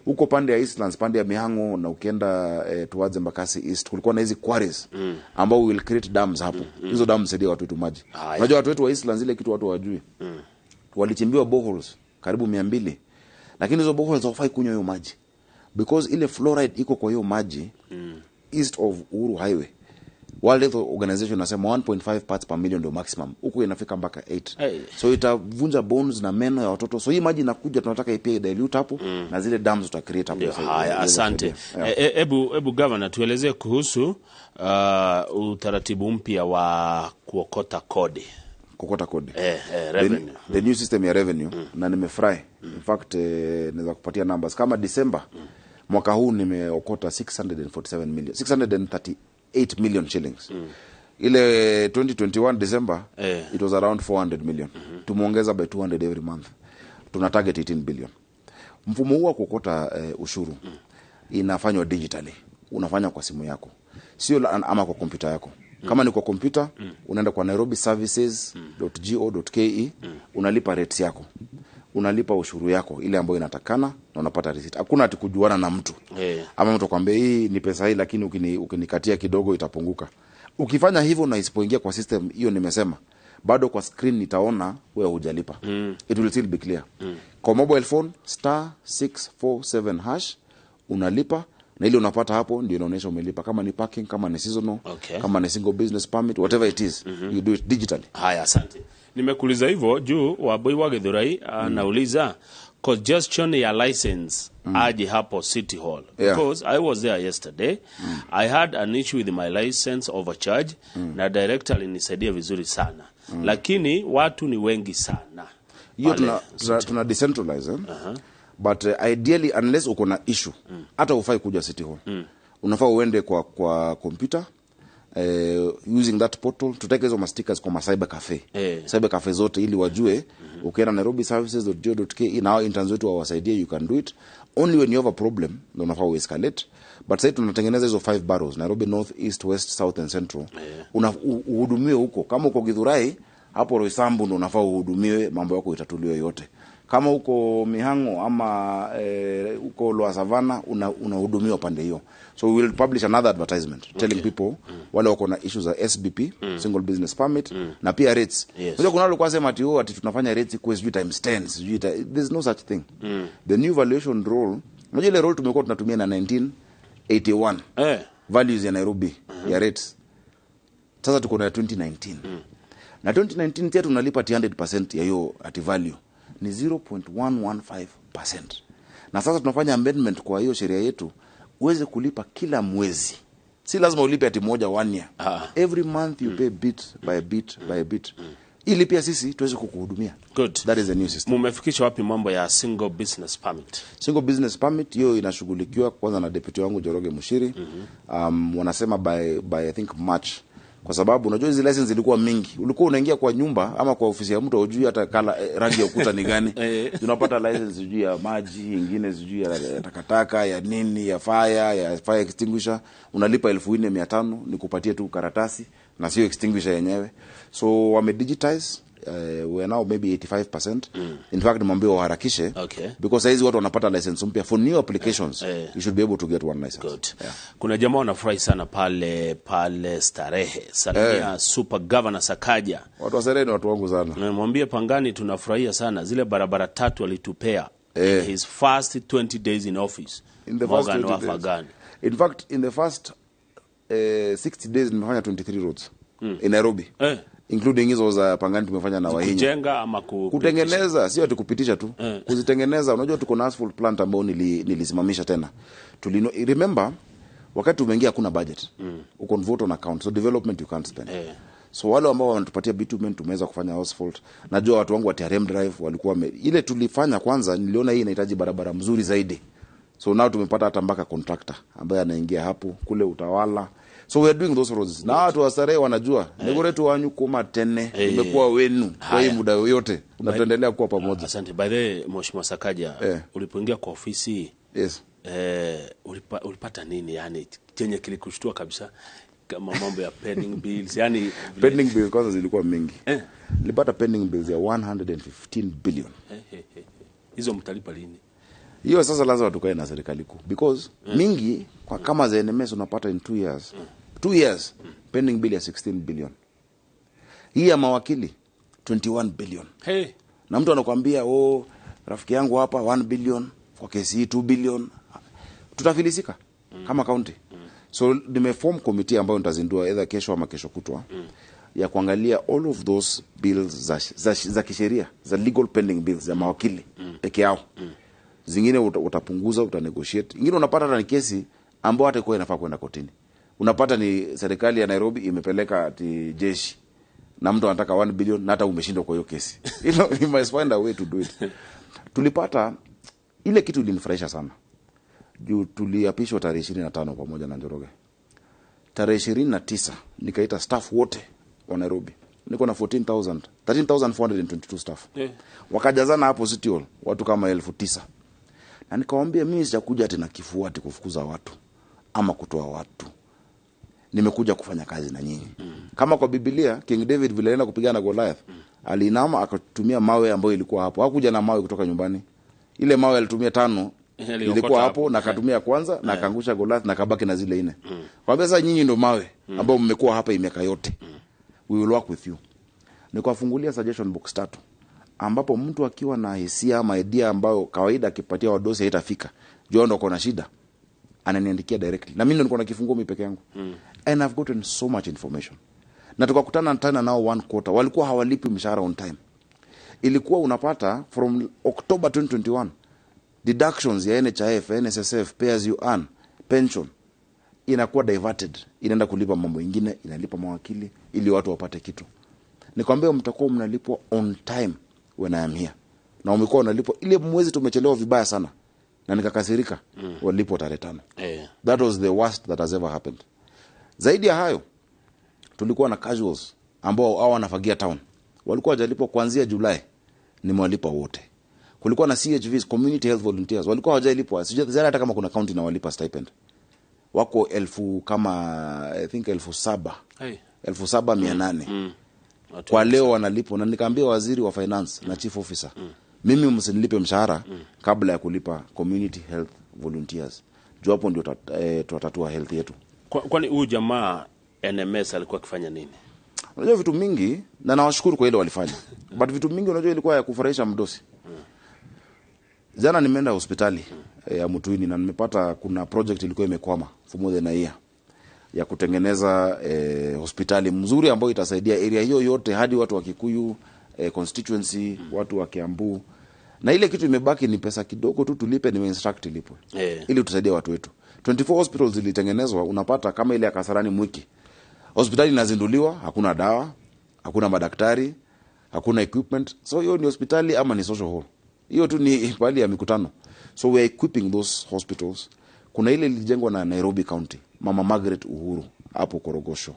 Huko pande ya Eastlands, pande ya Mihango na ukienda towards Embakasi East, kulikuwa na hizi quarries ambao we will create dams hapo. Hizo dams saidia watu wetu maji. Haya. Unajua watu wetu wa Eastlands, ile kitu watu hawajui, walichimbiwa boreholes karibu 200, lakini hizo boreholes hawafai kunywa hiyo maji because ile fluoride iko kwa hiyo maji. East of Uhuru Highway, World Health Organization inasema 1.5 parts per million ndio maximum, huku inafika mpaka 8. Hey. So itavunja bones na meno ya watoto. So hii maji inakuja, tunataka pia dilute hapo na zile dams tuta create hapo. Ndio, haya, asante. Yeah. Ebu governor, tuelezee kuhusu utaratibu mpya wa kuokota kodi. Kuokota kodi. Revenue. The new system ya revenue, na nimefurahi. In fact, naweza kupatia numbers kama December mwaka huu nimeokota 647 million, 638 million shillings. Ile 2021 December it was around 400 million. Tumeongeza by 200 every month. Tuna target 18 billion. Mfumo huu wa kuokota ushuru inafanywa digitally. Unafanya kwa simu yako, sio ama kwa kompyuta yako. Kama ni kwa kompyuta, unaenda kwa nairobiservices.go.ke, unalipa rates yako, unalipa ushuru yako ile ambayo inatakana na unapata receipt. Hakuna ati kujuana na mtu ama mtu akwambia hii ni pesa hii, lakini ukinikatia kidogo itapunguka. Ukifanya hivyo na isipoingia kwa system hiyo nimesema, bado kwa screen nitaona wewe hujalipa. It will still be clear. Kwa mobile phone, *647#, unalipa na ile unapata hapo ndio inaonyesha umelipa, kama ni parking, kama ni seasonal, kama ni single business permit, whatever it is, you do it digitally. Haya, asante. Nimekuuliza hivyo juu Waboi wa Githurai anauliza congestion ya license aje hapo City Hall, because I was there yesterday. I had an issue with my license overcharge na director alinisaidia vizuri sana, lakini watu ni wengi sana Hiyo pale. tuna decentralize, eh? But ideally, unless uko na issue, hata ufai kuja City Hall. Unafaa uende kwa computer, using that portal. Tutaweka hizo mastickers kwa ma cyber cafe, cyber cafe zote, ili wajue. Ukienda nairobiservices.go.ke na hao interns wetu wawasaidie, you can do it. Only when you have a problem ndio unafaa uescalate. But sasa tunatengeneza hizo five boroughs, Nairobi North, East, West, South and Central. Uhudumiwe huko. Kama uko Githurai hapo Roysambu ndo unafaa uhudumiwe, mambo yako itatuliwe yote. Kama uko Mihango ama uko Lower Savannah, unahudumiwa pande hiyo. So we will publish another advertisement telling people wale wako na issues za SBP, single business permit, na pia rates. Unajua kuna wale walikuwa sema ati, oh, ati tunafanya rates ikuwe sijui times 10, sijui there's no such thing. The new valuation roll, unajua ile roll tumekuwa tunatumia na 1981 values ya Nairobi ya rates. Sasa tuko na 2019, na 2019 pia tunalipa ati 100% ya hiyo ati value ni 0.115%, na sasa tunafanya amendment kwa hiyo sheria yetu uweze kulipa kila mwezi. Si lazima ulipe ati moja one year. Every month you pay bit by bit by bit, ili pia sisi tuweze kukuhudumia. Good. That is the new system. Mumefikisha wapi mambo ya single business permit? Single business permit hiyo inashughulikiwa kwanza na deputy wangu Njoroge Muchiri. Wanasema by I think March, kwa sababu unajua hizi license zilikuwa mingi. Ulikuwa unaingia kwa nyumba ama kwa ofisi ya mtu, hujui hata kala, rangi ya ukuta ni gani. Tunapata license sijui ya maji, ingine sijui ya takataka, ya nini, ya fire extinguisher. Unalipa 4,500 nikupatie tu karatasi na sio extinguisher yenyewe. So wame digitize, we are now maybe 85%. In fact, nimwambie waharakishe because saizi watu wanapata license mpya for new applications. You should be able to get one license. Good. Kuna jamaa wanafurahi sana pale pale Starehe. Salimia Super Governor Sakaja. Watu wa Starehe ni watu wangu sana. Mwambie Pangani tunafurahia sana zile barabara tatu alitupea in his first 20 days in office. In the first Morgan 20 days. Wafagani. In fact, in the first 60 days nimefanya 23 roads in Nairobi, including hizo za Pangani tumefanya na Wahinya. Kujenga ama ku Kutengeneza, sio ati kupitisha tu, kuzitengeneza. Unajua tuko na asphalt plant ambao nilisimamisha tena. Remember Wakati umeingia hakuna budget. Uko on vote on account, so development you can't spend. So wale ambao wanatupatia bitumen tumeweza kufanya asphalt. Najua watu wangu wa TRM Drive walikuwa ile tulifanya kwanza, niliona hii inahitaji barabara mzuri zaidi. So now tumepata hata mpaka contractor ambaye anaingia hapo kule Utawala. So we are doing those roads. Na watu wa Starehe wanajua Negoretu wanyu kuma tene imekuwa wenu kwa hii muda yote na tuendelea kuwa pamoja. Asante. By the way, Mheshimiwa Sakaja, ulipoingia kwa ofisi ulipata nini yani chenye kilikushtua kabisa kama mambo ya pending bills yani Pending bills kwanza zilikuwa mingi. Nilipata pending bills ya 115 billion. Hizo mtalipa lini? Hiyo sasa lazima tukae na serikali kuu because mingi kwa kama za NMS unapata in 2 years. 2 years pending bill ya 16 billion. Hii ya mawakili 21 billion. Hey. Na mtu anakuambia oh, rafiki yangu hapa 1 billion kwa kesi hii 2 billion. Tutafilisika kama county. So nimeform committee ambayo nitazindua either kesho ama kesho kutwa ya kuangalia all of those bills za kisheria, za legal pending bills za mawakili peke yao. Zingine utapunguza, utanegotiate. Ingine unapata hata ni kesi ambayo hata ikuwa inafaa kwenda kotini. Unapata ni serikali ya Nairobi imepeleka ati jeshi na mtu anataka 1 billion na hata umeshindwa kwa hiyo kesi. You know, you must find a way to do it. Tulipata ile kitu ilinifurahisha sana. Juu tuliapishwa tarehe 25 pamoja na Njoroge. Tarehe 29 nikaita staff wote wa Nairobi. Niko na 14,000, 13,422 staff. Wakajazana hapo City Hall watu kama 9,000. Na nikawaambia mimi sijakuja tena kifua ati kufukuza watu ama kutoa watu. Nimekuja kufanya kazi na nyinyi. Kama kwa Biblia King David vile alienda kupigana na Goliath, aliinama akatumia mawe ambayo ilikuwa hapo. Hakuja na mawe kutoka nyumbani. Ile mawe alitumia 5 ilikuwa hapo na akatumia kwanza na akaangusha Goliath na akabaki na zile 4. Kwa sasa nyinyi ndio mawe ambao mmekuwa hapa miaka yote. We will work with you. Nikawafungulia suggestion box 3 ambapo mtu akiwa na hisia ama idea ambayo kawaida akipatia wadosi haitafika, jua ndo kuna shida, ananiandikia directly. Na mimi ndo niko na kifunguo mimi peke yangu. And I've gotten so much information. Na tukakutana tena nao one quarter, walikuwa hawalipi mshahara on time. Ilikuwa unapata from October 2021 deductions ya NHIF, NSSF, pay as you earn, pension inakuwa diverted, inaenda kulipa mambo mengine, inalipa mawakili ili watu wapate kitu. Nikwambia mtakuwa mnalipwa on time when I am here. Na umekuwa unalipwa ile mwezi tumechelewa vibaya sana. Na nikakasirika, walipwa tarehe 5. That was the worst that has ever happened. Zaidi ya hayo, tulikuwa na casuals ambao hao wanafagia town. Walikuwa hawajalipwa kuanzia Julai, nimewalipa wote. Kulikuwa na CHVs, community health volunteers, walikuwa hawajalipwa. Sijui hata kama kuna county na walipa stipend. Wako elfu kama I think 7,000. Hey. 7,800. Kwa leo wanalipwa. Na nikaambia waziri wa finance na chief officer, mimi msinilipe mshahara kabla ya kulipa community health volunteers. Juu hapo ndio tutatatua health yetu. Kwani huyu jamaa NMS alikuwa akifanya nini? Unajua vitu mingi, na nawashukuru kwa ile walifanya. But vitu mingi unajua ilikuwa ya kufurahisha mdosi. Jana nimeenda hospitali ya Mutuini na nimepata kuna project ilikuwa imekwama for more than a year ya kutengeneza hospitali mzuri ambayo itasaidia area hiyo yote hadi watu wa Kikuyu constituency, watu wa Kiambu. Na ile kitu imebaki ni pesa kidogo tu tulipe, nime instruct ilipwe. Ili tusaidie watu wetu. 24 hospitals zilitengenezwa, unapata kama ile ya Kasarani Mwiki. Hospitali inazinduliwa, hakuna dawa, hakuna madaktari, hakuna equipment. So hiyo ni hospitali ama ni social hall? Hiyo tu ni pahali ya mikutano. So we are equipping those hospitals. Kuna ile ilijengwa na Nairobi County, Mama Margaret Uhuru hapo Korogosho.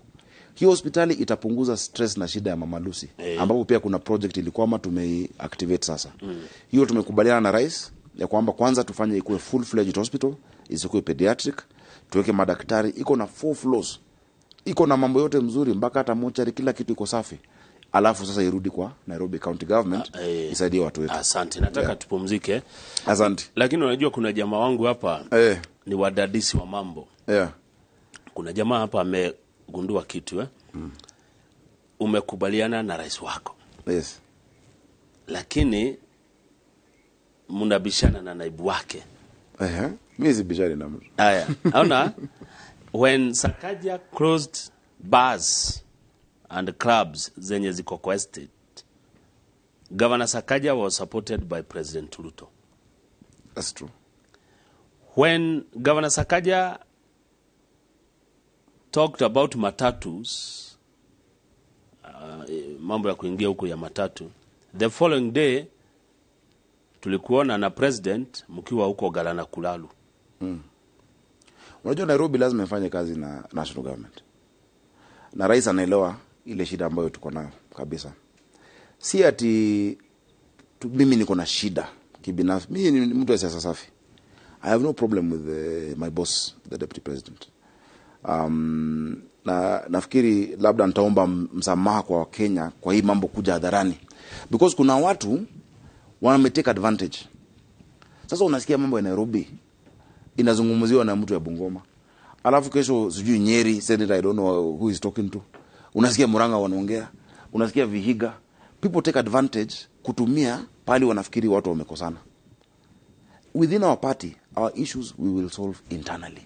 Hiyo hospitali itapunguza stress na shida ya Mama Lucy, ambapo pia kuna project ilikuwa tumeiactivate sasa. Hiyo tumekubaliana na rais ya kwamba kwanza tufanye ikuwe full fledged hospital, isikuwe pediatric, tuweke madaktari, iko na 4 floors. Iko na mambo yote mzuri mpaka hata mochari kila kitu iko safi. Alafu sasa irudi kwa Nairobi County Government isaidie watu wetu. Asante, nataka tupumzike. Asante. Lakini unajua kuna jamaa wangu hapa ni wadadisi wa mambo. Kuna jamaa hapa amegundua kitu Umekubaliana na rais wako. Yes. Lakini mnabishana na naibu wake. Mimi sibishani na mtu. Haya, naona when Sakaja closed bars and clubs zenye ziko kwa estate, Governor Sakaja was supported by President Ruto. That's true. When Governor Sakaja talked about matatus, mambo ya kuingia huko ya matatu. The following day tulikuona na president mkiwa huko Galana Kulalu. Unajua Nairobi lazima ifanye kazi na national government. Na rais anaelewa ile shida ambayo tuko nayo kabisa. Si ati mimi niko na shida kibinafsi. Mimi ni mtu wa siasa safi. I have no problem with my boss, the deputy president. Na nafikiri labda nitaomba msamaha kwa Wakenya kwa hii mambo kuja hadharani. Because kuna watu wame take advantage. Sasa unasikia mambo ya Nairobi inazungumziwa na mtu ya Bungoma. Alafu kesho sijui Nyeri, senator, I don't know who is talking to. Unasikia Murang'a wanaongea, unasikia Vihiga. People take advantage kutumia pali wanafikiri watu wamekosana. Within our party, our issues we will solve internally.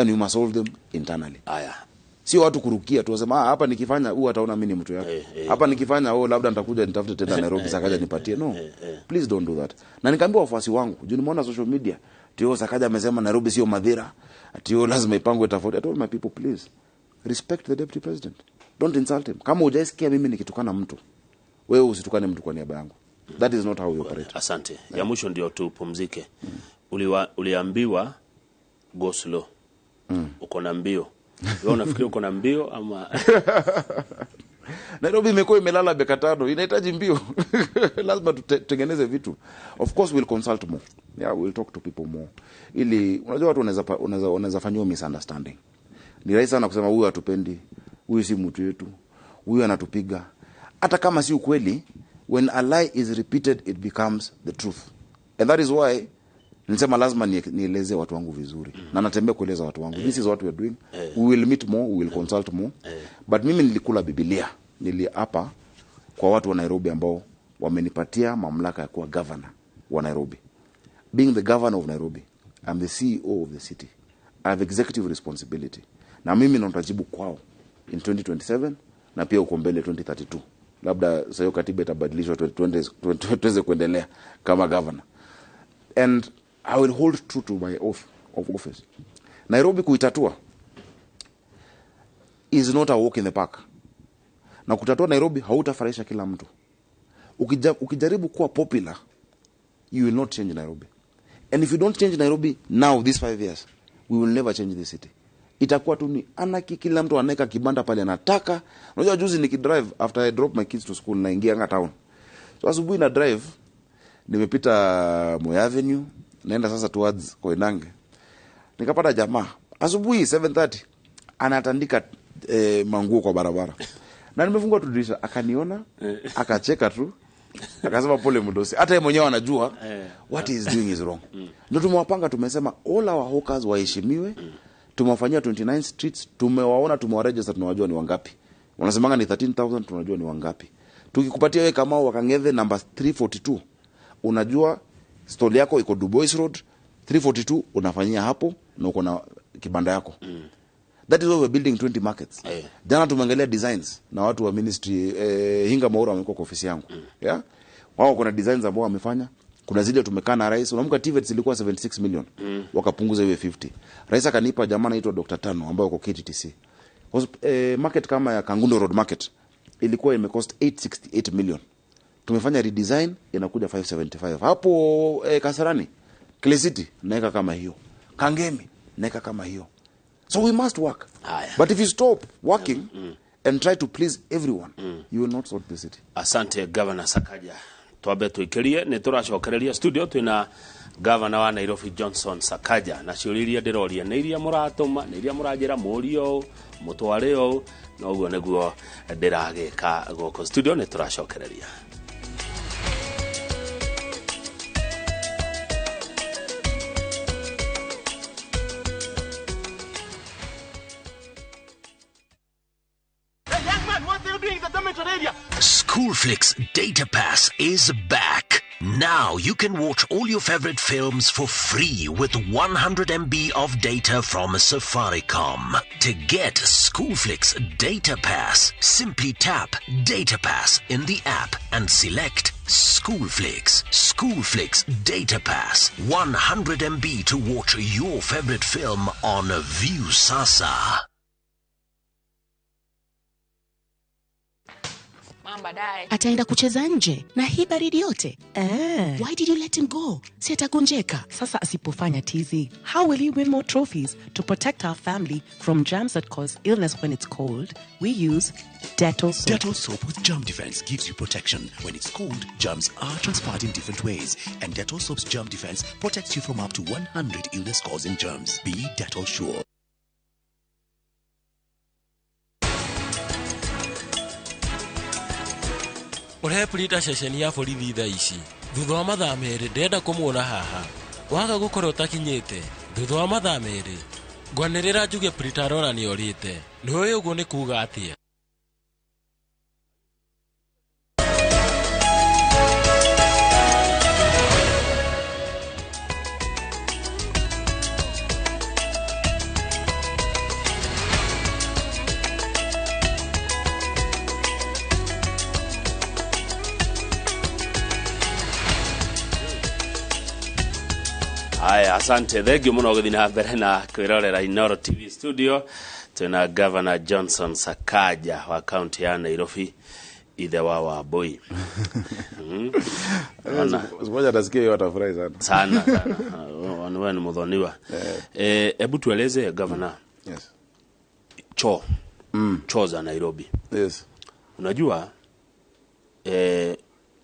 And we must solve them internally. Aya. Sio watu kurukia tu wasema hapa nikifanya huyu ataona mimi ni mtu yake. Hapa nikifanya labda nitakuja nitafute tena Nairobi Sakaja nipatie. No. Please don't do that. Na nikaambia wafuasi wangu, juu nimeona social media, tio Sakaja amesema Nairobi sio madhira, tio lazima ipangwe tofauti. I told my people, please respect the deputy president. Don't insult him. Kama hujaisikia mimi nikitukana mtu, wewe usitukane mtu kwa niaba yangu. That is not how we operate. Asante. Ya mwisho ndio tupumzike. Uliambiwa go slow. Uko na mbio. Wewe unafikiri uko na mbio ama Nairobi imekuwa imelala miaka 5, inahitaji mbio. Lazima tutengeneze vitu. Of course we'll consult more. Yeah, we'll talk to people more. Ili unajua watu wanaweza fanyiwa misunderstanding. Ni rahisi sana kusema huyu hatupendi, huyu si mtu wetu, huyu anatupiga. Hata kama si ukweli, when a lie is repeated it becomes the truth. And that is why nilisema lazima nieleze watu wangu vizuri. Na natembea kueleza watu wangu. This is what we are doing. We will meet more, we will consult more. But mimi nilikula Biblia. Niliapa kwa watu wa Nairobi ambao wamenipatia mamlaka ya kuwa governor wa Nairobi. Being the governor of Nairobi, I'm the CEO of the city. I have executive responsibility. Na mimi nitajibu kwao in 2027 na pia uko mbele 2032. Labda sasa hiyo katiba itabadilishwa tuweze kuendelea kama governor. And I will hold true to my oath of office. Nairobi kuitatua is not a walk in the park. Na kutatua Nairobi hautafurahisha kila mtu. Ukijaribu kuwa popular, you will not change Nairobi. And if you don't change Nairobi now, these 5 years, we will never change the city. Itakuwa tu ni anarchy, kila mtu anaweka kibanda pale anataka. Unajua juzi nikidrive after I drop my kids to school naingia anga town. So asubuhi na drive nimepita Moi Avenue, naenda sasa towards Koinange. Nikapata jamaa asubuhi 7:30 anatandika manguo kwa barabara. Na nimefungua tu dirisha, akaniona, akacheka tu. Akasema pole mdosi. Hata yeye mwenyewe anajua what he is doing is wrong. Ndio tumewapanga, tumesema all our hawkers waheshimiwe. Tumewafanyia 29 streets, tumewaona, tumewaregister, tunawajua ni wangapi. Wanasemanga ni 13,000, tunajua ni wangapi. Tukikupatia wewe kama Wakang'ethe number 342, unajua stall yako iko Dubois Road 342, unafanyia hapo na uko na kibanda yako. That is why we're building 20 markets. Jana tumeangalia designs na watu wa ministry, Hinga Mwaura wamekuwa kwa ofisi yangu. Yeah? Wao kuna designs ambao wamefanya. Kuna zile tumekaa na rais, unakumbuka TVET zilikuwa 76 million. Wakapunguza iwe 50. Rais akanipa jamaa anaitwa Dr. Tano ambaye yuko KTTC. Market kama ya Kangundo Road Market ilikuwa imecost 868 million. Tumefanya redesign inakuja 575. Hapo Kasarani, Clay City naeka kama hiyo. Kangemi naeka kama hiyo. So we must work. But if you stop working and try to please everyone, you will not sort the city. Asante Governor Sakaja. Twambe tuikirie ni turacokereria studio twina Governor wa Nairobi Johnson Sakaja na ciũria iria ndĩroria nĩ iria mũratũma nĩ iria mũranjĩra mũrio mũtware ũũ na ũguo nĩguo ndĩragĩka gũkũ studio nĩ tũracokereria. Schoolflix Data Pass is back. Now you can watch all your favorite films for free with 100 MB of data from Safaricom. To get Schoolflix Data Pass, simply tap Data Pass in the app and select Schoolflix. Schoolflix Data Pass, 100 MB to watch your favorite film on Viusasa. Baadaye. Ataenda kucheza nje na hii baridi yote. Why did you let him go? Si atagonjeka. Sasa asipofanya tizi, how will he win more trophies? To protect our family from germs that cause illness when it's cold, we use Dettol soap. Dettol soap with germ defense gives you protection. When it's cold, germs are transferred in different ways, and Dettol soap's germ defense protects you from up to 100 illness-causing germs. Be Dettol sure. Ũrehe Prita ceceni ya borithi thaa ici. Thutha wa mathaa merĩ ndĩrenda kũmuona haha. Waga gũkorwo ũtakinyĩte thutha wa mathaa merĩ, ngwanĩrĩra njuge Prita arora nĩorĩte. Nĩũĩ ũguo nĩ kuuga atĩa? Haya, asante. Thank you muno guthii na mbere na kwirorera Inooro TV studio. Twina Governor Johnson Sakaja wa kaunti ya Nairobi, ithe wa Wambui. Siku moja atasikia hiyo atafurahi sana. Sana sana. Wewe ni mudhoniwa. Hebu tueleze Governor. Yes. Choo. Choo za Nairobi. Yes. Unajua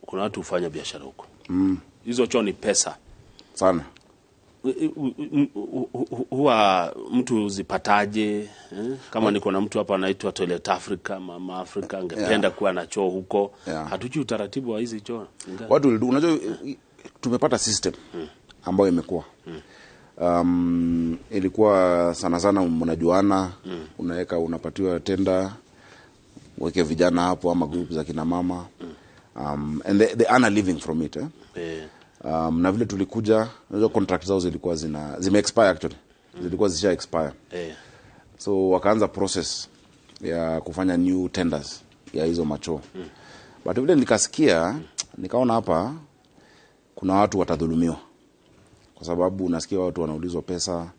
kuna watu hufanya biashara huko. Hizo choo ni pesa. Sana. Huwa mtu zipataje? Kama niko na mtu hapa anaitwa Toilet Africa, Mama Africa, angependa kuwa na choo huko. Hatujui utaratibu wa hizi choo. Watu unajua tumepata system ambayo imekuwa. Ilikuwa sana sana mnajuana, unaweka unapatiwa tenda, weke vijana hapo ama group za kina mama. And they earn a living from it, eh? Yeah. Na vile tulikuja, unajua contract zao zilikuwa zime expire actually. Zilikuwa zisha expire. So wakaanza process ya kufanya new tenders ya hizo macho. But vile nikasikia, nikaona hapa kuna watu watadhulumiwa. Kwa sababu unasikia watu wanaulizwa pesa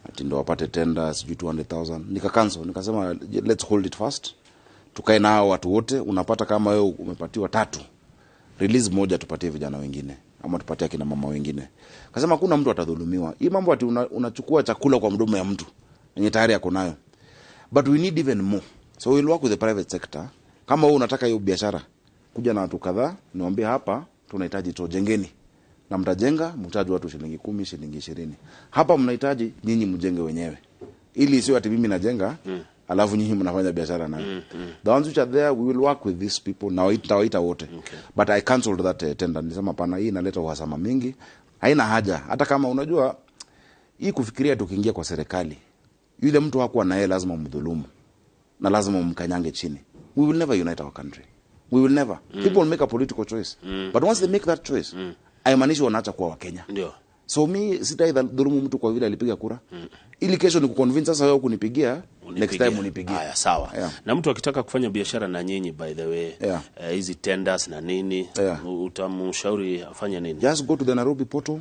ati ndio wapate tender sijui 200,000. Nika cancel, nikasema let's hold it first. Tukae nao watu wote, unapata kama wewe umepatiwa 3. Release moja tupatie vijana wengine ama tupatie akina mama wengine. Akasema hakuna mtu atadhulumiwa. Hii mambo ati unachukua chakula kwa mdomo ya mtu yenye tayari yako nayo. But we need even more. So we'll work with the private sector. Kama wewe unataka hiyo biashara, kuja na watu kadhaa, niwaambie hapa tunahitaji tujengeni. Na mtajenga, mtaji watu shilingi 10, shilingi 20. Hapa mnahitaji nyinyi mjenge wenyewe. Ili sio ati mimi najenga, alafu nyinyi mnafanya biashara nayo. The ones which are there, we will work with these people. Na nitawaita wote. Okay. But I cancelled that tender. Nilisema pana, hii inaleta uhasama mingi. Haina haja. Hata kama unajua hii kufikiria tukiingia kwa serikali, yule mtu hakuwa na yeye lazima umdhulumu. Na lazima umkanyange chini. We will never unite our country. We will never. People will make a political choice. But once they make that choice, haimaanishi wanaacha kuwa Wakenya. Ndio. So mi sitaidhulumu mtu kwa vile alipiga kura. Ili kesho nikuconvince sasa wewe kunipigia, next time unipigie. Haya, sawa. Yeah. Na mtu akitaka kufanya biashara na nyinyi by the way, hizi tenders na nini, utamshauri afanye nini? Just go to the Nairobi portal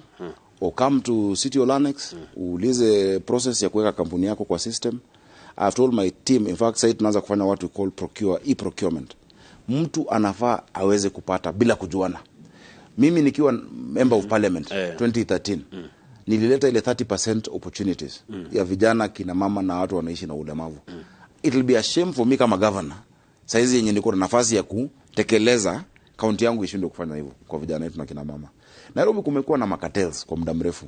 or come to City Hall Annex, uulize process ya kuweka kampuni yako kwa system. I've told my team, in fact sasa tunaanza kufanya what we call procure, e-procurement. Mtu anafaa aweze kupata bila kujuana. Mimi nikiwa member of parliament 2013 nilileta ile 30% opportunities ya vijana, kina mama na watu wanaishi na ulemavu. It will be a shame for me kama governor saizi yenye niko na nafasi ya kutekeleza kaunti yangu ishindwe kufanya hivyo kwa vijana wetu na kina mama. Nairobi kumekuwa na makartels kwa muda mrefu.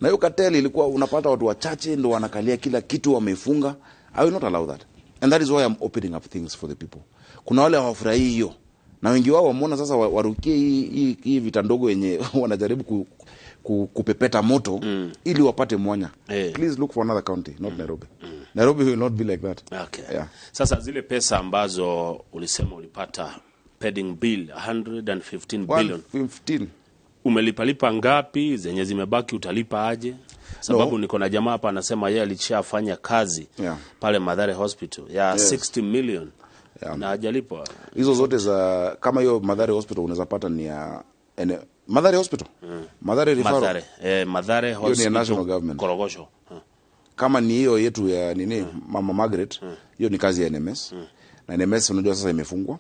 Na hiyo cartel ilikuwa unapata watu wachache ndio wanakalia kila kitu wamefunga. I will not allow that. And that is why I'm opening up things for the people. Kuna wale hawafurahii hiyo. Na wengi wao wameona sasa warukie hii vita ndogo yenye wanajaribu kupepeta moto ili wapate mwanya. Please look for another county, not Nairobi. Nairobi will not be like that. Okay. Yeah. Sasa zile pesa ambazo ulisema ulipata pending bill 115 billion. 115. Umelipalipa ngapi? Zenye zimebaki utalipa aje? Sababu niko na jamaa hapa anasema yeye alishafanya kazi pale Mathare Hospital ya 60 million. Na hajalipwa. Hizo zote za kama hiyo Mathare Hospital unaweza pata ni ya Mathare Hospital. Mathare Referral. Mathare Hospital. Hiyo ni national government. Korogosho. Kama ni hiyo yetu ya nini Mama Margaret, hiyo ni kazi ya NMS. Na NMS unajua sasa imefungwa.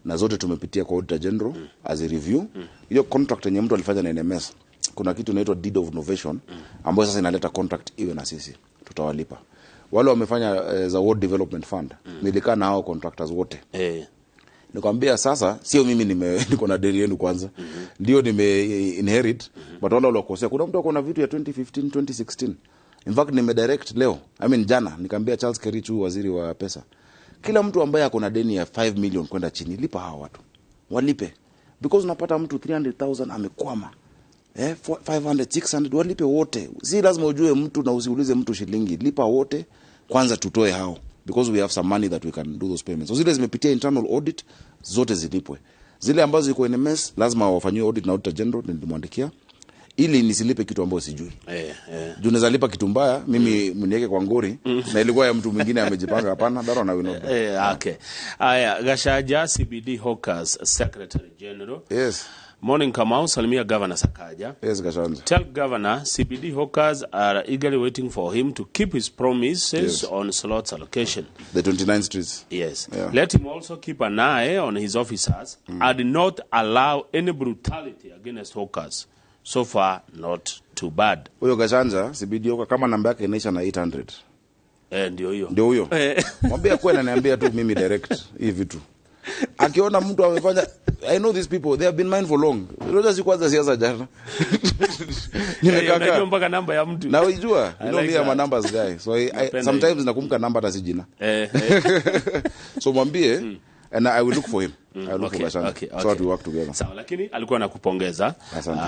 Na zote tumepitia kwa Auditor General as a review. Hiyo contract yenye mtu alifanya na NMS, kuna kitu inaitwa deed of novation ambayo sasa inaleta contract iwe na sisi, tutawalipa. Wale wamefanya za Ward Development Fund, nilikaa na hao contractors wote. Nikwambia sasa sio mimi niko na deni yenu kwanza. Ndio nime inherit, but wale waliokosea, kuna mtu akona vitu ya 2015 2016. In fact nime direct leo, I mean jana, nikamwambia Charles Kerichu, waziri wa pesa, kila mtu ambaye akona deni ya 5 million kwenda chini, lipa hawa watu. Walipe. Because unapata mtu 300,000 amekwama. 500, 600, walipe wote. Si lazima ujue mtu na usiulize mtu shilingi. Lipa wote kwanza, tutoe hao. Because we have some money that we can do those payments. So zile zimepitia internal audit, zote zilipwe. Zile ambazo ziko NMS lazima wafanyiwe audit na Auditor General, nilimwandikia, ili nisilipe kitu ambacho sijui. Juu naweza lipa kitu mbaya, mimi mniweke kwa ngori, na ilikuwa ya mtu mwingine amejipanga. Hapana, that one I will not do. Okay. Aya, Gashaja CBD Hawkers Secretary General. Yes. Morning Kamau, salimia Governor Sakaja. Yes, Gashanja. Tell Governor CBD Hawkers are eagerly waiting for him to keep his promises on slots allocation. The 29 streets. Yes. Yeah. Let him also keep an eye on his officers and not allow any brutality against hawkers. So far, not too bad. Huyo Gashanja, CBD Hawker, kama namba yake inaisha na 800. Ndio hiyo. Ndio huyo. Mwambie kwa ananiambia tu mimi direct hii vitu. Akiona mtu amefanya, I know these people, they have been mine for long. Unajua si kwanza siasa jana. Nimekaa. Unajua mpaka namba ya mtu. Na unajua, you know like me, I'm a that. numbers guy. So I sometimes nakumbuka namba hata si jina. So mwambie, and I will look for him. I will look for Gashanja. So that we work together. Sawa, lakini alikuwa anakupongeza.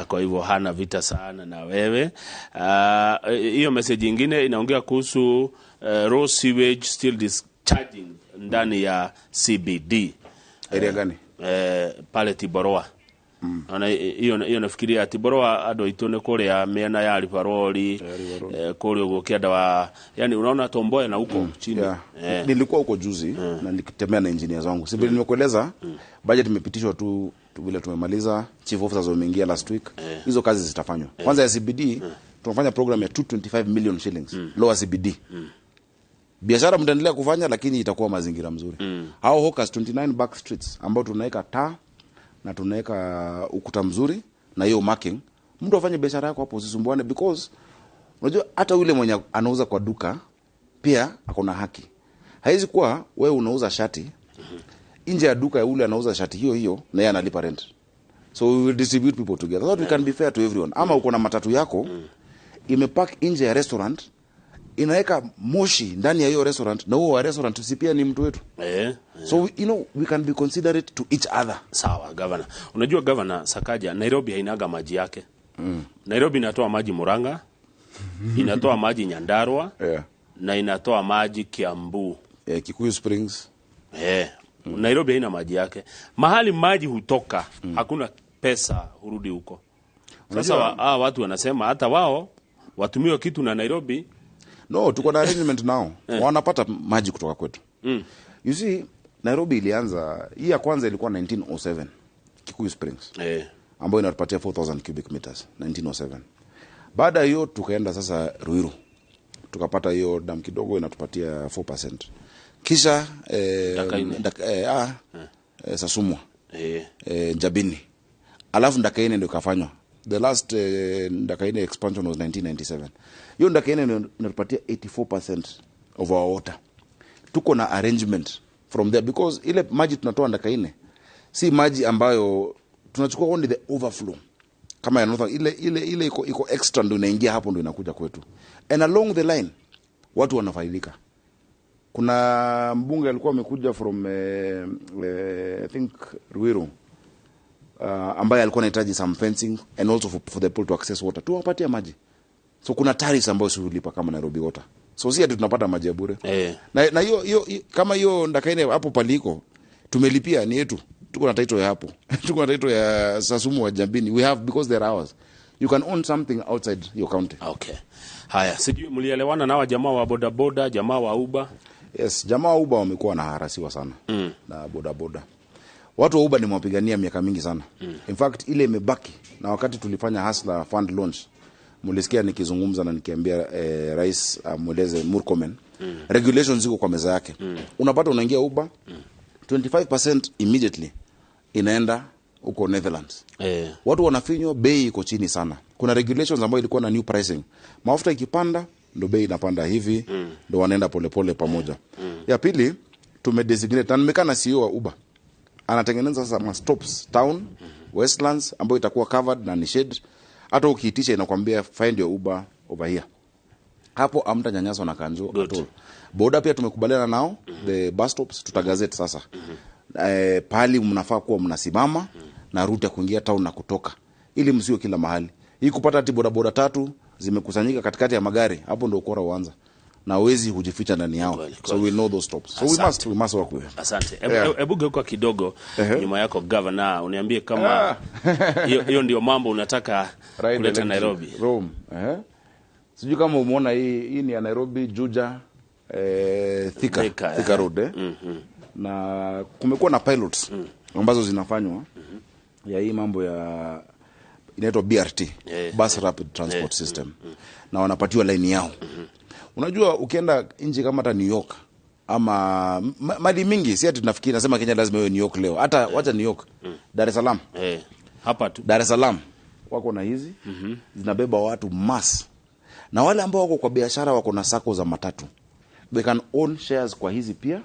Kwa hivyo hana vita sana na wewe. Hiyo message nyingine inaongea kuhusu raw sewage still discharging ndani ya CBD. Area gani? Pale Tiboroa. Ona hiyo nafikiria Tiboroa ado itone kule mena ya Rivaroli, kule uko kiada wa, yani unaona Tomboya na huko chini. Yeah. Nilikuwa huko juzi na nikitembea na engineers wangu. Si vile nimekueleza, budget imepitishwa tu vile tumemaliza, chief officers wameingia last week. Hizo kazi zitafanywa. Kwanza ya CBD tunafanya program ya 225 million shillings. Lower CBD. Biashara mtaendelea kufanya, lakini itakuwa mazingira mzuri. Hao hawkers 29 back streets ambao tunaweka taa na tunaweka ukuta mzuri na hiyo marking, mtu afanye biashara yako hapo, usisumbuane, because unajua hata yule mwenye anauza kwa duka pia akona haki. Haizi kuwa wewe unauza shati nje ya duka, yule anauza shati hiyo hiyo na yeye analipa rent. So we will distribute people together so that we can be fair to everyone. Ama uko na matatu yako imepark nje ya restaurant, inaweka moshi ndani ya hiyo restaurant, na huo wa restaurant si pia ni mtu wetu? So you know, we can be considerate to each other. Sawa, Governor. Unajua Governor Sakaja, Nairobi hainaga maji yake. Nairobi inatoa maji Murang'a, inatoa maji Nyandarua, na inatoa maji Kiambu. Kikuyu Springs. Nairobi haina maji yake. Mahali maji hutoka, hakuna pesa hurudi huko. Sasa watu wanasema hata wao watumiwe kitu na Nairobi. No, tuko na arrangement now. Wanapata maji kutoka kwetu. You see, Nairobi ilianza, hii ya kwanza ilikuwa 1907, Kikuyu Springs. Ambayo inatupatia 4000 cubic meters, 1907. Baada hiyo tukaenda sasa Ruiru. Tukapata hiyo dam kidogo inatupatia 4%. Kisha Sasumwa. Njabini. Alafu Ndakaine ndio ikafanywa. The last Ndakaine expansion was 1997. Hiyo Ndakaine inatupatia 84% of our water. Tuko na arrangement from there, because ile maji tunatoa Ndakaine si maji ambayo tunachukua, only the overflow. Kama ya Northern, ile iko extra ndio inaingia hapo, ndio inakuja kwetu. And along the line watu wanafaidika. Kuna mbunge alikuwa amekuja from I think Ruiru, ambaye alikuwa anahitaji some fencing and also for the people to access water. Tuwapatie maji. So kuna tariffs ambayo si hulipa kama Nairobi Water. So si ati tunapata maji ya bure. Na hiyo kama hiyo Ndakaine hapo paliko tumelipia ni yetu. Tuko na title ya hapo. Tuko na title ya Sasumu wa Jambini. We have, because there are ours. You can own something outside your county. Okay. Haya, sijui mlielewana na jamaa wa boda boda, jamaa wa Uber? Yes, jamaa wa Uber wamekuwa wanaharasiwa sana na boda boda. Watu wa Uber nimewapigania miaka mingi sana. In fact ile imebaki, na wakati tulifanya Hustler Fund launch, mlisikia nikizungumza na nikiambia rais amweleze Murkomen. Regulations ziko kwa meza yake. Unapata unaingia Uber 25% immediately Inaenda huko Netherlands. Watu wanafinywa, bei iko chini sana. Kuna regulations ambayo ilikuwa na new pricing. Mafuta ikipanda ndo bei inapanda hivi, ndo wanaenda polepole pamoja. Ya pili, tumedesignate na nimekaa na CEO wa Uber. Anatengeneza sasa ma stops town, Westlands, ambayo itakuwa covered na ni shade. Hata ukiitisha inakwambia find your Uber over here. Hapo hamtanyanyaswa na kanjo at all. Boda pia tumekubaliana nao, the bus stops tutagazette sasa. Pahali mnafaa kuwa mnasimama na route ya kuingia town na kutoka, ili msio kila mahali. Hii kupata ati boda boda tatu zimekusanyika katikati ya magari, hapo ndio ukora huanza. Na wezi hujificha ndani yao. So we know those stops. So we must work with them. Asante. Hebu geuka kidogo nyuma yako governor, uniambie kama hiyo ndio mambo unataka kuleta Nairobi. Rome. Sijui kama umeona hii ni ya Nairobi, Juja, Thika Road. Na kumekuwa na pilots ambazo zinafanywa ya hii mambo ya inaitwa BRT, Bus Rapid Transport System. Na wanapatiwa line yao. Unajua ukienda nchi kama hata New York ama mali mingi, si ati tunafikiri nasema Kenya lazima iwe New York leo. Hata wacha New York, Dar es Salaam. Hapa tu. Dar es Salaam wako na hizi zinabeba watu mass. Na wale ambao wako kwa biashara wako na sako za matatu. They can own shares kwa hizi pia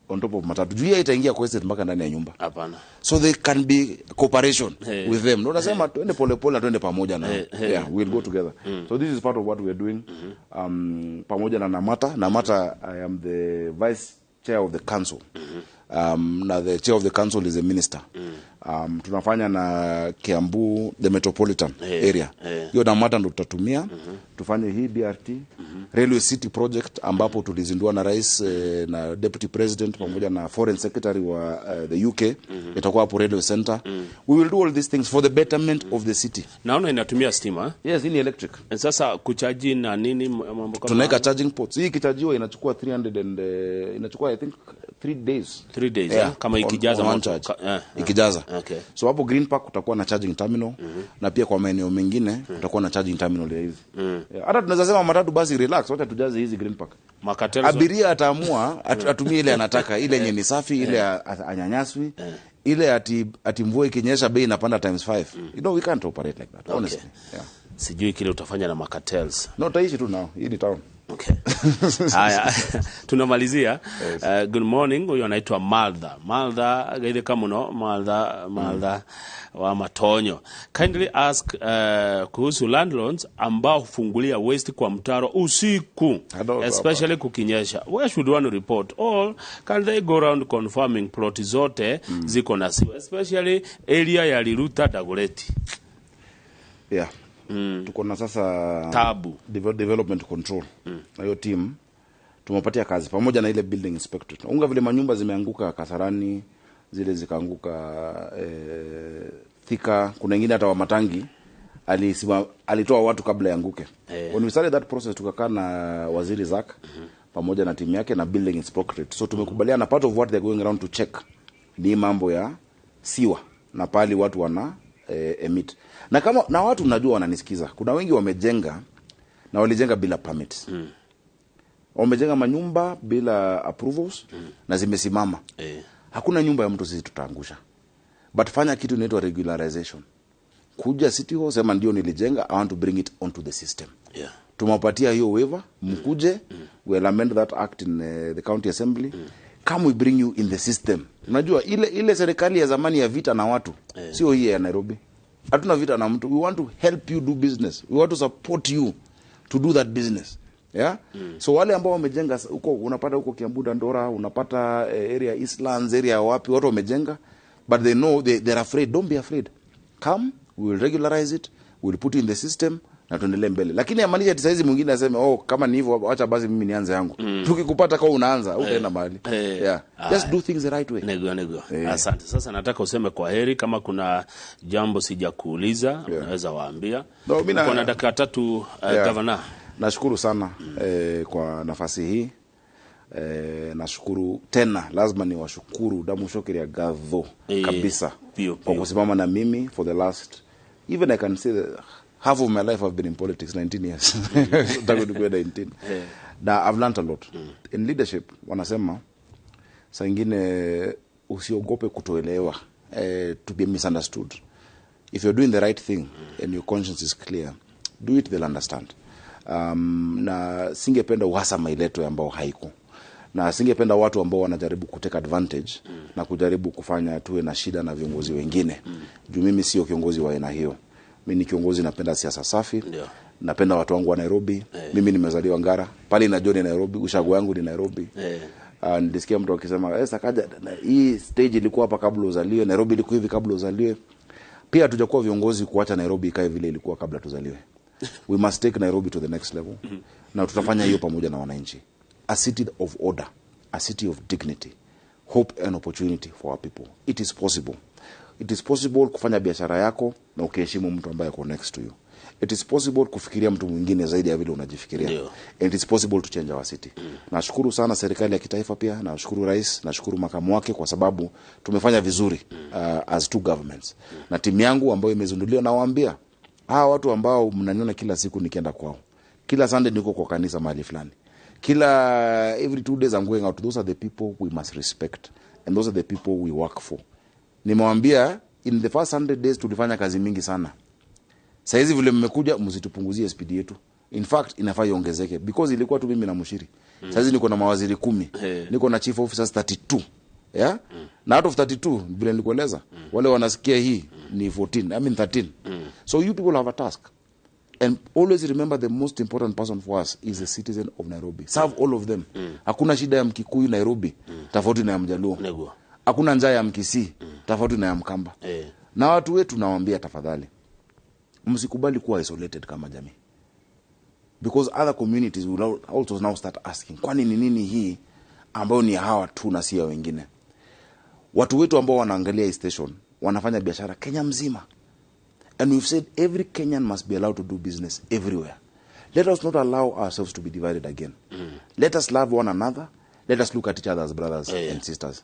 on top of matatu. Juu hii itaingia kwa estate mpaka ndani ya nyumba. Hapana. So they can be cooperation with them. Ndio nasema twende pole pole na twende pamoja na. Yeah, we'll go together. So this is part of what we are doing. Pamoja na Namata. Namata, I am the vice chair of the council. Na the chair of the council is a minister. Tunafanya na Kiambu, the metropolitan area. Hiyo Namata ndo tutatumia. Tufanye hii BRT, Railway City project ambapo tulizindua na rais na deputy president pamoja na foreign secretary wa the UK. Itakuwa hapo Railway Center. We will do all these things for the betterment of the city. Naona inatumia stima. Yes, ni electric. Sasa kuchaji na nini mambo kama tunaweka charging ports. Hii kichajiwa inachukua 300 and inachukua I think 3 days. 3 days, kama ikijaza moto. Ikijaza. Okay. So hapo Green Park kutakuwa na charging terminal na pia kwa maeneo mengine kutakuwa na charging terminal ya hizi. Hata tunaweza sema matatu basi relax, wacha tujaze hizi Green Park. Abiria ataamua atumie ile anataka, ile yenye ni safi, ile anyanyaswi, ile ati mvua ikinyesha bei inapanda times 5. You know we can't operate like that, honestly. Yeah. Sijui kile utafanya na macartels. No, taishi tu now. Hii ni town. Okay. Haya, tunamalizia. Yes. Good morning. Huyu anaitwa Malda. Malda, gaide kamuno, Malda wa Matonyo. Kindly ask kuhusu landlords ambao hufungulia waste kwa mtaro usiku, especially kukinyesha. Where should one report? Or can they go round confirming plot zote ziko na siwa, especially area ya Riruta Dagoretti? Yeah. Tuko na sasa tabu development control. Na hiyo team tumepatia kazi pamoja na ile building inspector. Unga vile manyumba zimeanguka Kasarani, zile zikaanguka Thika, kuna wengine hata wa Matangi alitoa watu kabla yaanguke. When we started that process tukakaa na Waziri Zak pamoja na timu yake na building inspectorate. So tumekubaliana part of what they're going around to check ni mambo ya siwa na pali watu wana emit. Na kama na watu mnajua wananisikiza, kuna wengi wamejenga na walijenga bila permits. Wamejenga manyumba bila approvals na zimesimama. Hakuna nyumba ya mtu sisi tutaangusha. But fanya kitu inaitwa regularization. Kuja City Hall sema ndio nilijenga, I want to bring it onto the system. Yeah. Tumewapatia hiyo waiver, mkuje, we will amend that act in the county assembly. Come we bring you in the system. Unajua ile serikali ya zamani ya vita na watu, sio hii ya Nairobi. Hatuna vita na mtu. We want to help you do business. We want to support you to do that business. Yeah? So wale ambao wamejenga huko, unapata huko Kiambu Dandora, unapata area Eastlands, area wapi watu wamejenga, but they know they're afraid. Don't be afraid. Come, we will regularize it, we will put you in the system na tuendelee mbele. Lakini amaanisha ati saizi mwingine aseme oh kama ni hivyo acha basi mimi nianze yangu. Tukikupata kama unaanza utaenda mahali. Yeah. Just do things the right way. Nego. Asante. Sasa nataka useme kwa heri, kama kuna jambo sijakuuliza unaweza waambia. No, kuna dakika 3 governor. Nashukuru sana kwa nafasi hii. Nashukuru tena, lazima niwashukuru damu shokeri ya gadho kabisa kwa kusimama na mimi for the last, even I can say that half of my life I've been in politics, 19 years. Tangu nikuwe 19. Na I've learned a lot. In leadership wanasema saa ingine usiogope kutoelewa to be misunderstood. If you're doing the right thing and your conscience is clear, do it, they'll understand. Na singependa uhasama iletwe ambao haiko, na singependa watu ambao wanajaribu kutake advantage na kujaribu kufanya tuwe na shida na viongozi wengine. Juu mimi sio kiongozi wa aina hiyo. Mimi ni kiongozi napenda siasa safi. Napenda watu wangu wa Nairobi. Mimi nimezaliwa Ngara, pale najua ni Nairobi, ushago wangu ni Nairobi. Nilisikia mtu akisema Sakaja, hii stage ilikuwa hapa kabla uzaliwe, Nairobi ilikuwa hivi kabla uzaliwe. Pia hatujakuwa viongozi kuacha Nairobi ikae vile ilikuwa kabla tuzaliwe. We must take Nairobi to the next level. Na tutafanya hiyo pamoja na wananchi. A city of order, a city of dignity, hope and opportunity for our people. It is possible. It is possible kufanya biashara yako na ukiheshimu mtu ambaye ako next to you. It is possible kufikiria mtu mwingine zaidi ya vile unajifikiria. And it is possible to change our city. Nashukuru sana serikali ya kitaifa pia, nashukuru rais, nashukuru makamu wake kwa sababu tumefanya vizuri as two governments. Na timu yangu ambayo imezinduliwa, nawaambia hawa watu ambao mnaniona kila siku nikienda kwao. Kila Sunday niko kwa kanisa mahali fulani. Kila every 2 days I'm going out. Those are the people we must respect and those are the people we work for. Nimewaambia in the first 100 days tulifanya kazi mingi sana. Saizi vile mmekuja, msitupunguzie speed yetu. In fact inafaa iongezeke because ilikuwa tu mimi na Muchiri. Saizi niko na mawaziri 10. Niko na chief officers 32. Yeah? Na out of 32 vile nilikueleza, wale wanasikia hii ni 14, I mean 13. So you people have a task. And always remember the most important person for us is the citizen of Nairobi. Serve all of them. Hakuna shida ya Mkikuyu Nairobi tofauti na ya Mjaluo. Hakuna njaa ya Mkisii tofauti na ya Mkamba. Na watu wetu nawaambia tafadhali, msikubali kuwa isolated kama jamii. Because other communities will also now start asking, kwani ni nini hii ambayo ni hawa tu na si ya wengine? Watu wetu ambao wanaangalia hii station wanafanya biashara Kenya mzima. And we've said every Kenyan must be allowed to do business everywhere. Let us not allow ourselves to be divided again. Let us love one another. Let us look at each other as brothers and sisters.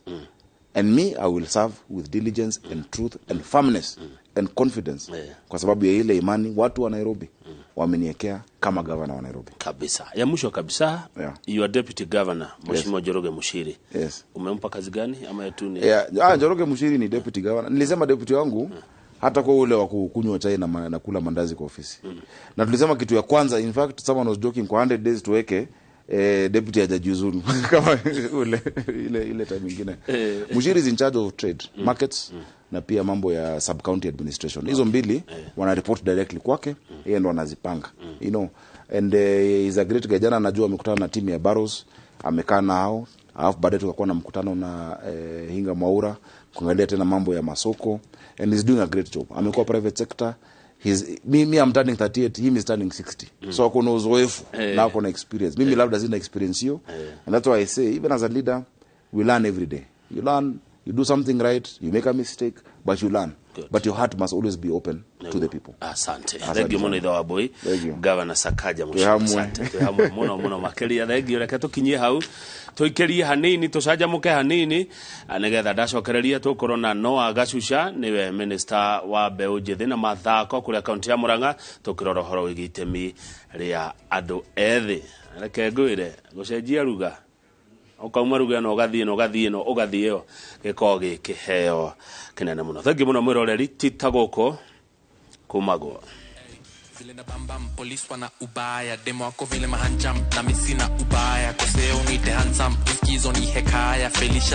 And me, I will serve with diligence and truth and firmness and confidence. Kwa sababu ya ile imani watu wa Nairobi wameniekea kama governor wa Nairobi. Kabisa. Ya mwisho kabisa, your deputy governor, Mheshimiwa Njoroge Muchiri. Umempa kazi gani ama tu ni? Yeah, Njoroge Muchiri ni deputy governor. Nilisema deputy wangu hata kwa ule wa kunywa chai na kula mandazi kwa ofisi. Na tulisema kitu ya kwanza, in fact someone was joking, kwa 100 days tuweke deputy hajajiuzulu kama ule ile time nyingine. Muchiri is in charge of trade, markets na pia mambo ya sub county administration. Hizo mbili wana report directly kwake, yeye ndo anazipanga. You know, and he's a great guy. Jana najua amekutana na timu ya Barrows, amekaa nao. Alafu baadaye tukakuwa na mkutano na Hinga Mwaura kuangalia tena mambo ya masoko, and he's doing a great job. Amekuwa private sector. Me I'm turning 38, him is turning 60. So ako na uzoefu na ako na experience. Mimi labda sina experience hiyo. And that's why I say even as a leader we learn every day. You learn, you do something right, you make a mistake, but you learn. Good. But your heart must always be open to the people. Asante. Asante Thank you sana. muno ithe wa Mbui. Thank you. Governor Sakaja Twĩ Muchiri. hamwe. Asante. Twĩ hamwe muno muno makiria. Thank you. Reke tukinyie hau tuikerie hanini tucanjamuke hanini nigetha ndacokereria tukorwo na Noah Gacuca niwe minister wa mbeũ njĩthĩ na mathako kuria kaunti ya Murang'a tukirora ũhoro wĩgiĩ itemi rĩa andũ ethĩ. Reke ngwĩre gũcenjia ruga ukauma ruga no ugathiĩ no ugathiĩ no ugathiĩ ĩyo gĩkoragwo gĩ kĩheo kĩnene mũno. Thank you mũno mwĩroreri tita gũkũ kumagwo. Vile na bambam polisi wana ubaya, demo wako vile mahanjam na mimi sina ubaya, koseo niite handsome, usikizo ni hekaya Felicia.